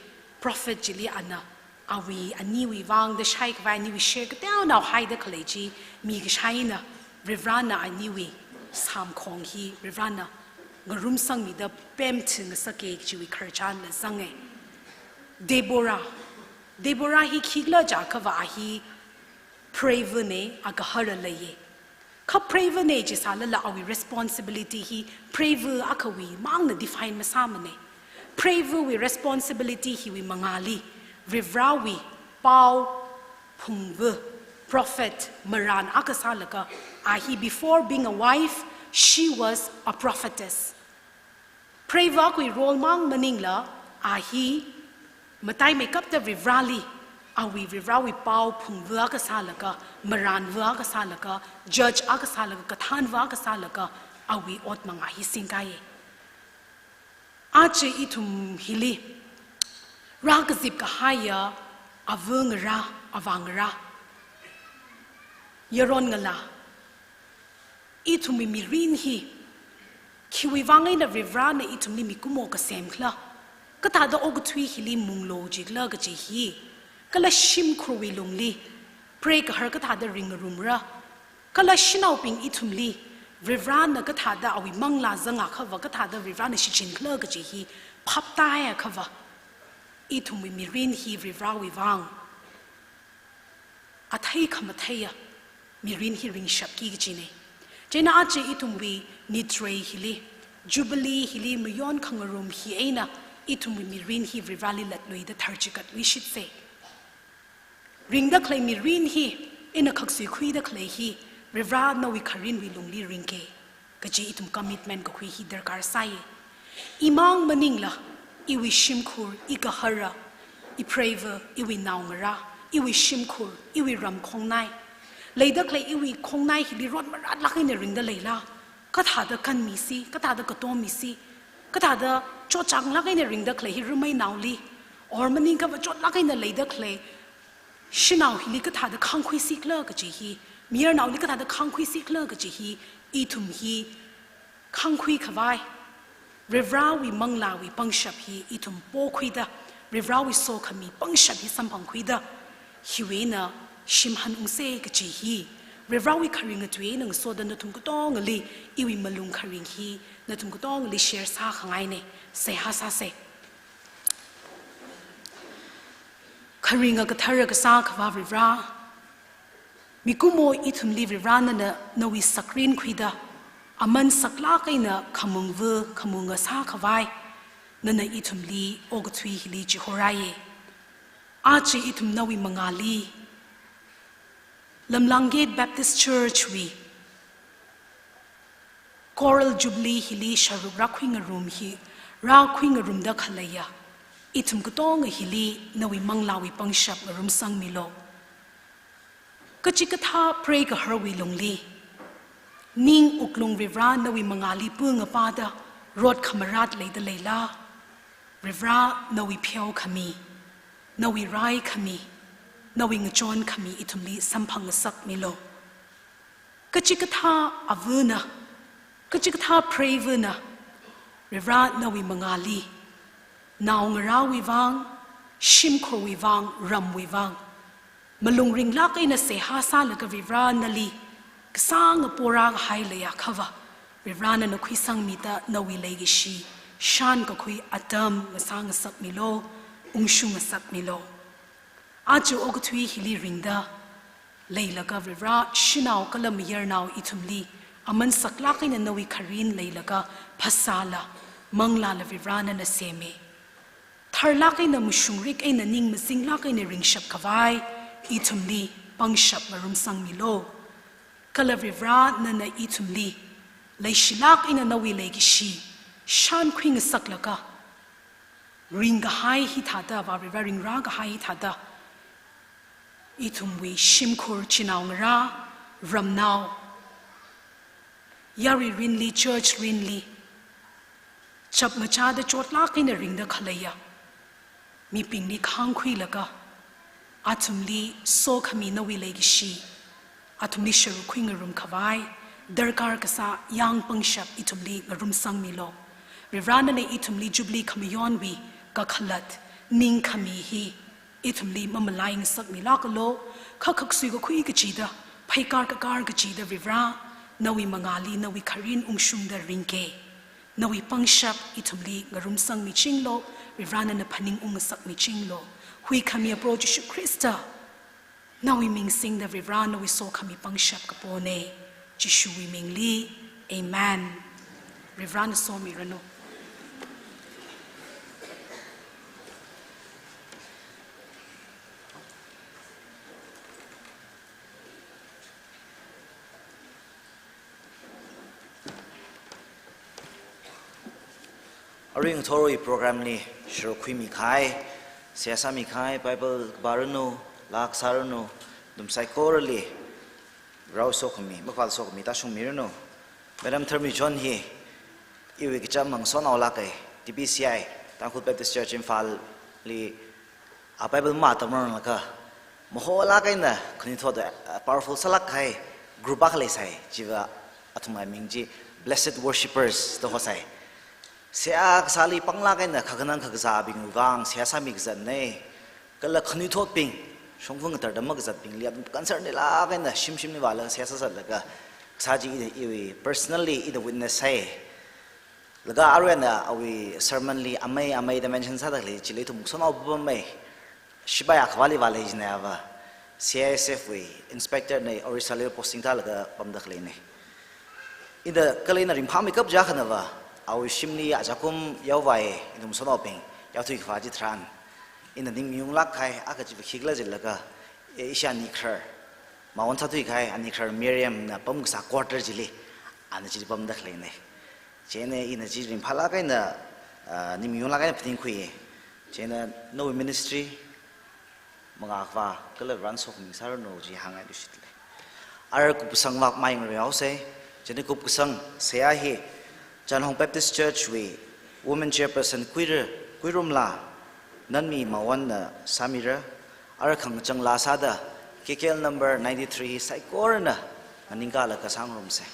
prophet chili ana, awui aniwui vāngda shaikhavai aniwui share kateonao haida khalei chi mikashai eina Varivarāna aniwui samkhong hi Varivarāna ngarumsangmida pemthi ngasaka kajiwui khararchanla zanga. Deborah, Deborah hi khikhala jiakhava a hi preivana, agahara leiya. Kha preivana chisālala awui responsibility hi preiva akhawui mangna define masāmana. Preivawui responsibility hiwui mangāli Varivarāwui pao phungva, prophet, marān akha sālaga, a hi before being a wife, she was a prophetess. Preiva akhawui role mang maningla, a hi mataimeikapta Varivarāli, awui Varivarāwui pao phungva akha sālaga, marānva akha sālaga, judge akha sālaga, kathānva akha sālaga, awui ot mangā hi singkaiya. Aja ithum hili rākazip kahaiya ava ngarā, Avāngarā, yaron ngalā, ithumwui mirin hi khiwui vang eina Varivarana ithumli mikumo kasem khala, kathāda okathui hili munglo jikhala kaji hi, kala shimkhurwui lungli preigahar kathāda ringngarumra, kala shanaobing ithumli Varivarana kathāda awui manglā zanga khava, kathāda Varivarana shichin khala kaji hi phaptāya khava, ithumwui mirin hi Varivarawui vang athei khamatheiya mirin hi ringshapki kajina. Chieina aja ithumwui nitrei hili, Jubilee hili mayon khangarum hi eina ithumwui mirin hi Varivarali latluida tharchikat luishitsa. Ringda khalei mirin hi, ina khaksui khuida khalei hi, Varivara nawui kharinwui lungli ringke kaji ithum commitment kakhui hi darkar sāya. Imang maningla, iwui shimkhur, igahara, ipreiva, iwui naongarā, iwui shimkhur, iwui ram khongnai, leida khalei iwui khongnai hili rot maratlāk eina ringda leila, kathāda kanmisi, kathāda katomisi, kathāda chotchānglāk eina ringda khalei hi rameinaoli, or maningkhava chotlāk eina leida khalei shanao hili kathāda khāngkhuisi khala kaji hi, mayarnaoli kathāda khāngkhuisi khala kaji hi, ithum hi khāngkhui khavai, Varivarawui manglāwui pangshap hi ithum pokhuida, Varivarawui sokhami pangshap hi samphangkhuida, hiwui eina shimhanungsa kaji hi, Varivarawui kharinga tui eina ngasoda nathum katongali iwui malung kharing hi nathum katongali share sākhangaina, seihā sāsa. Kharinga kathara kasā Akhava Varivara, mikumo ithumli Varivara nana nawui sakrin khuida, aman saklāk eina khamungva khamunga sākhavai, nana ithumli okathui hili chihorāya. Aja ithum nawui mangāli, Lamlang Gate Baptist Church wui Coral Jubilee hili sharuk rākhuingarum hi, rākhuingarumda khaleiya ithum katonga hili nawui manglāwui pangshap ngarumsangmilu. Kachikathā preigaharwui lungli, ning wuklung Varivara nawui mangāli pungapāda rot khamarat leida leila, Varivara nawui pheokhami, nawui raikhami, nawui ngachonkhami ithumli samphangngasakmilu. Kachikathā avana, kachikathā preivana, Varivara nawui mangāli, naongarāwui vang, shimkhurwui vang, ramwui vang, malung ringlāk eina seihā sālaga Varivara nali kasānga porākahai leiakhava, Varivara nana khuisangmida nawui leikashi shānkakhui atam ngasāngasakmilu, ungshungngasakmilu. Aja okathui hili ringda leilaga Varivara shanao kala mayarnao ithumli aman saklāk eina nawui kharin leilaga phasāla, manglāla Varivara nana sema. Tharlāk eina mashungrik eina ning mazinglāk eina ringshap khavai ithumli pangshap ngarumsangmilu. Kala Varivara nana ithumli leishilāk eina nawui leikashi shānkhuingasaklaga, ringkahai hithāda, Varivara ringrākahai hithāda, ithumwui shimkhur chinaongarā, ramnao, yarui rinli, church rinli, chapngachāda chotlāk eina ringda khaleiya mibingli khāngkhuilaga, athumli sokhami nawui leikashi, athumli sharuk khuingarum khavai darkar kasā yāng pangshap ithumli ngarumsangmilu. Varivara nana ithumli Jubilee khamayonwui kakhalat ningkhami hi ithumli mamaleingasakmilaga lo, kha khaksui kakhui kachida, pheikar kakar kachida Varivara, nawui mangāli nawui kharin ungshungda ringke. Nawui pangshap ithumli ngarumsangmichinglu, Varivara nana phaningungmasakmichinglu. Huikhamiya Proho Jishu Khrista, nawui ming singda Varivara nawui sokhami pangshap kapona, Jishuwui mingli, Amen. Varivarana somiranu. Arui ngathorwui program li sharuk khuimikahai, seihā sāmikahai, Bible kapāranu, laa kasāranu, nathum saikorali Varewui sokhami, makapal sokhami tāshungmiranu. Madam Tharmi John hi iwui kachām ngasotnao lāka, T B C I, Tangkhul Baptist Church Imphal li, a Bible matamranglakha, Maholāk eina khanuithot, uh, powerful sālāk kahai group akha leisai, chiva athumwui ming chi Blessed Worshippers da hosai. Seihā kasāli panglāk eina kakhanang kakazābingwui vang seihā sāmi kazatnei. Kala khanuithotbing, shongfa ngatarda makazatbingli athum concern leilāk eina shimshimli vālaga seihā sāzatlaga kasā chi i, iwui personally ina witness sai. Laga arui eina awui sermon li amei amei da mention sāda khalei chili ithum sānao pamei. Shipai akhavāli vālei jinei ava, C I S F wui inspector nei, Orissa li posting tālaga pamda khaleinei. Ina kala ina ringphāmeikap jiakha nava, awui shimli ajakum yaovāi, ithum sānaobing yaothui khavā chitharan, ina ningmayon lāk kahai akha chiva khikhala jilaga, e, ishi ani khar, Mawon sāthui kahai ani khar Miriam na pamkasā quarter chili, ana chili pamda khaleinei. Chieina ina chi ringphālāk eina, ah, ningmayon lāk eina phaningkhui. Chieina nawui ministry, mangā khavā kala Varena sokhami sāranu chi hāngngai tushitlei. Ara kupkasang vak mayang rui haosei. Chieina kupkasang seihā hi Chanhong Baptist Church wui Women Chairperson Kuira, Kuirumla Nanmi Mawonna sāmira. Ara khangachang laa sāda K K L number ninety-three saikorana nganingkalaga sāngarumsei.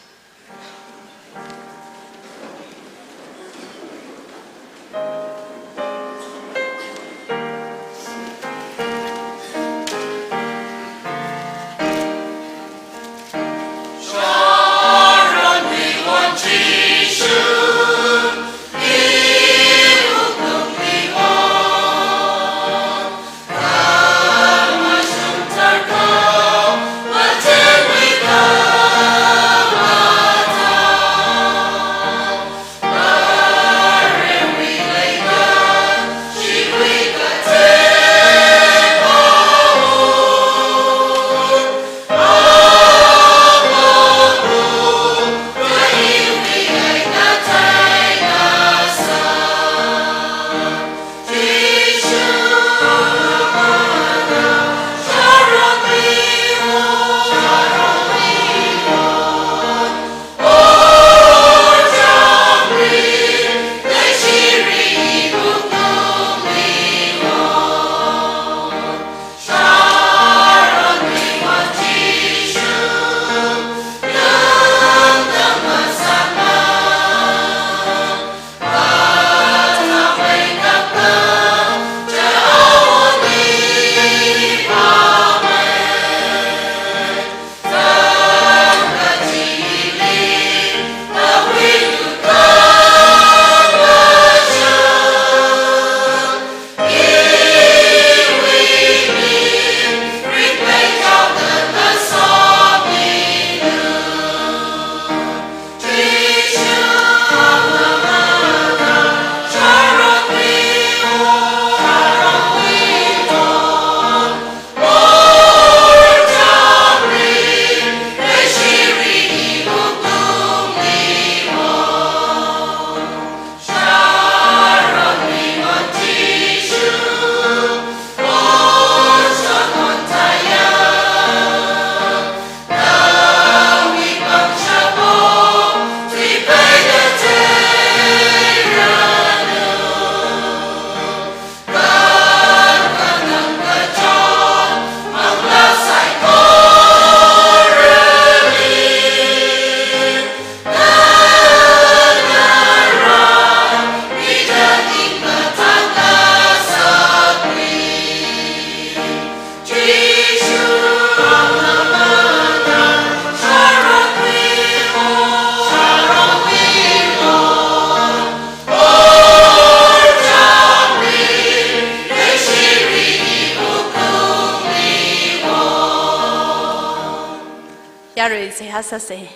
Yarui seihā sāsei.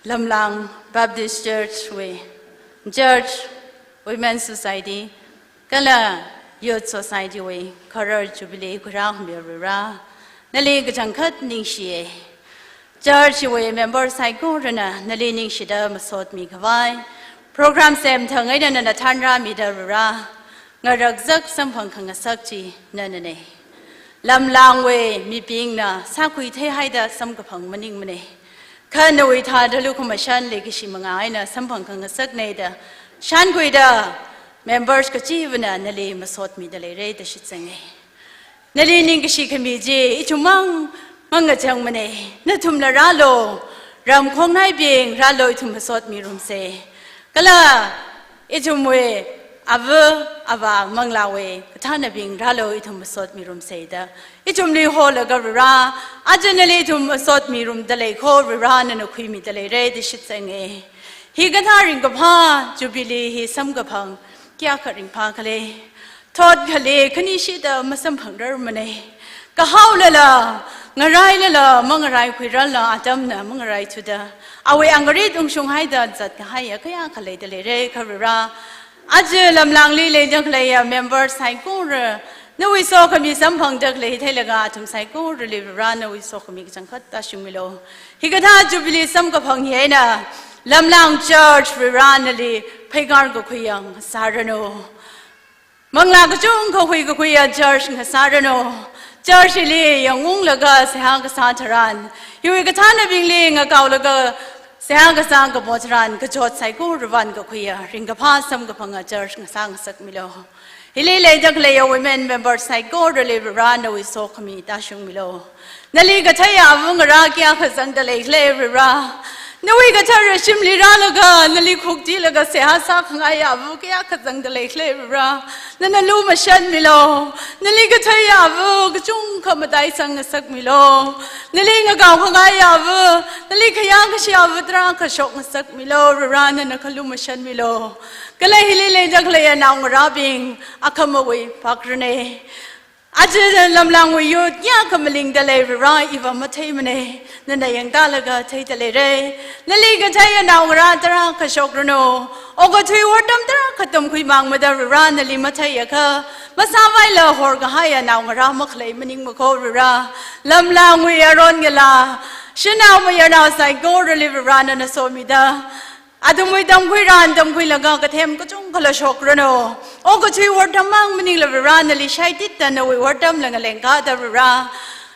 Lamlang Baptist Church wui, Church, Women Society, kala Youth Society wui kharar Jubilee khuirākhami Vare, nali kachangkhat ningshiya. Church wui member saikorana nali ningshida masotmi khavai, program semthang eina nana thanrāmida Vare, ngarakzak samphang khangasak chi nananei. Lamlangwui mibingna sākhui theihaida samkaphang maningmanei. Kha nawui thāda lukhamashan leikashi manga eina samphang khangasaknei da shankhuida members kachivana nali masotmida leira da shitsangei. Nali ningkashi khami chi, ithum mang, mangachang mane. Nathumla rālu, ramkhongnaibing rālu, ithum masot mirumse. Kala, ithumwui, ava, avā, manglāwui, kathānabing rālu, ithum masot mirumse da. Ithumli holaga Varivara, aja nali ithum masot mirumda lei kho, Varivara nana khuimida leira da shitsange. Hikathā ringkaphā, Jubilee hi samkaphang, kayākha ringphā khala. Thot khali, khanishida masamphangrarmane. Kahaolala, ngarailala, mangaraikhuirarla, atamna mangaraithuda. Awui angarit ungshunghaida zatkahaiya kayākha leida leira, kha Varivara. Aja lamlangli leida khaleiya member saikora, nawui sokhami samphangda khalei theilaga athum saikorali Varivara nawui sokhami kachangkhat tāshungmilu. Hikathā Jubilee samkaphang hi eina, Lamlang Church Varivara nali pheikar kakhuiya ngasāranu. Manglā kachungkha huikakhuiya church ngasāranu. Church hili yangunglaga seihā kasā tharan, hiwui kathānabingli ngakaolaga seihā kasā kapo tharan, kachot saikorawui vang kakhuiya ringkaphā samkaphanga church ngasā ngasakmilu. Hili leida khaleiya women member saikorali Varivara nawui sokhami tāshungmilu. Nali katheiya ava ngarā kayākha zangda lei khala Varivara. Nawui kathara shimli rālaga, nali khuktilaga seihā sākhangaiya ava kayākha zangda lei khala Varivara. Nana lumashanmilu. Nali katheiya ava kachungkha mataisang ngasakmilu. Nali ngakaokhangaiya ava, nali khayā kashiya ava tarākha shok ngasakmilu, Varivara nana kha lumashanmilu. Kala hili leida khaleiya naongarābing, akhamawui phakrane. Aja lamlangwui yur kayākha malingda lei Varivara, iva matheimane, nana yangtālaga theida leira. Nali katheiya naongarā tarākha shokranu. Okathui wortam tarākha tamkhuimangmada Varivara nali matheiakha, masāvaila horkahaiya naongarā makhalei maningmakho Varivara. Lamlangwui aron ngalā, shanao mayarnao saikorali Varivara nana somida, athumwui tamkhuiran tamkhuilaga kathem kachungkhala shokranu. Okathui wortam mang maningla Varivara nali shaititda nawui wortamla ngalengkāda Varivara.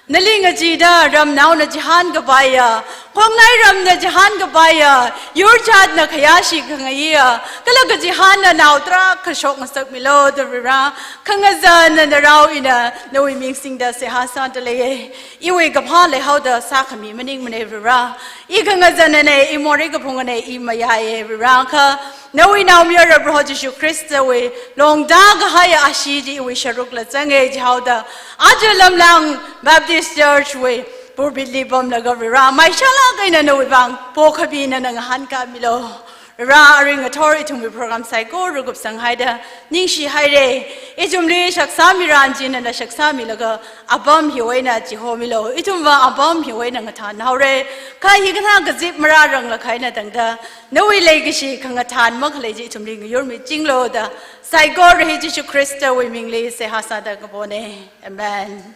Nali ngachida ramnaona chihānkapaiya, khongnai ramna chihānkapaiya, yurchatna khayāshi khangaiya, kala kachihānna nao tarākha shok ngasakmilu da Varivara. Khangazanna narao ina nawui ming singda seihā sāda leiye. Iwui kaphā leihaoda sākhami maningmane Varivara. I khangazanane, i morei kaphungane, i mayāye Varivara, kha nawui naomayara Proho Jishu Khristawui longda kahaiya ashee chi iwui sharukla zange jihaoda, aja Lamlang Baptist Church wui pulpit li pamlaga Varivara, maishalāk eina nawui vang pokhapi nana ngahānkāmilu. Varivara, arui ngathor ithumwui program saikora kupsanghaida ningshihaire. Ithumli shaksāmiran chi nana shaksāmilaga apam hiwui eina chihomilu. Ithumva apam hiwui eina ngathānhaore. Kha hikathā kazip marāranglakha eina tangda, nawui leikashi khangathān makhalei chi ithumli ngayurmichinglu da, saikora hi Jishu Khristawui mingli seihā sāda kapone. Amen.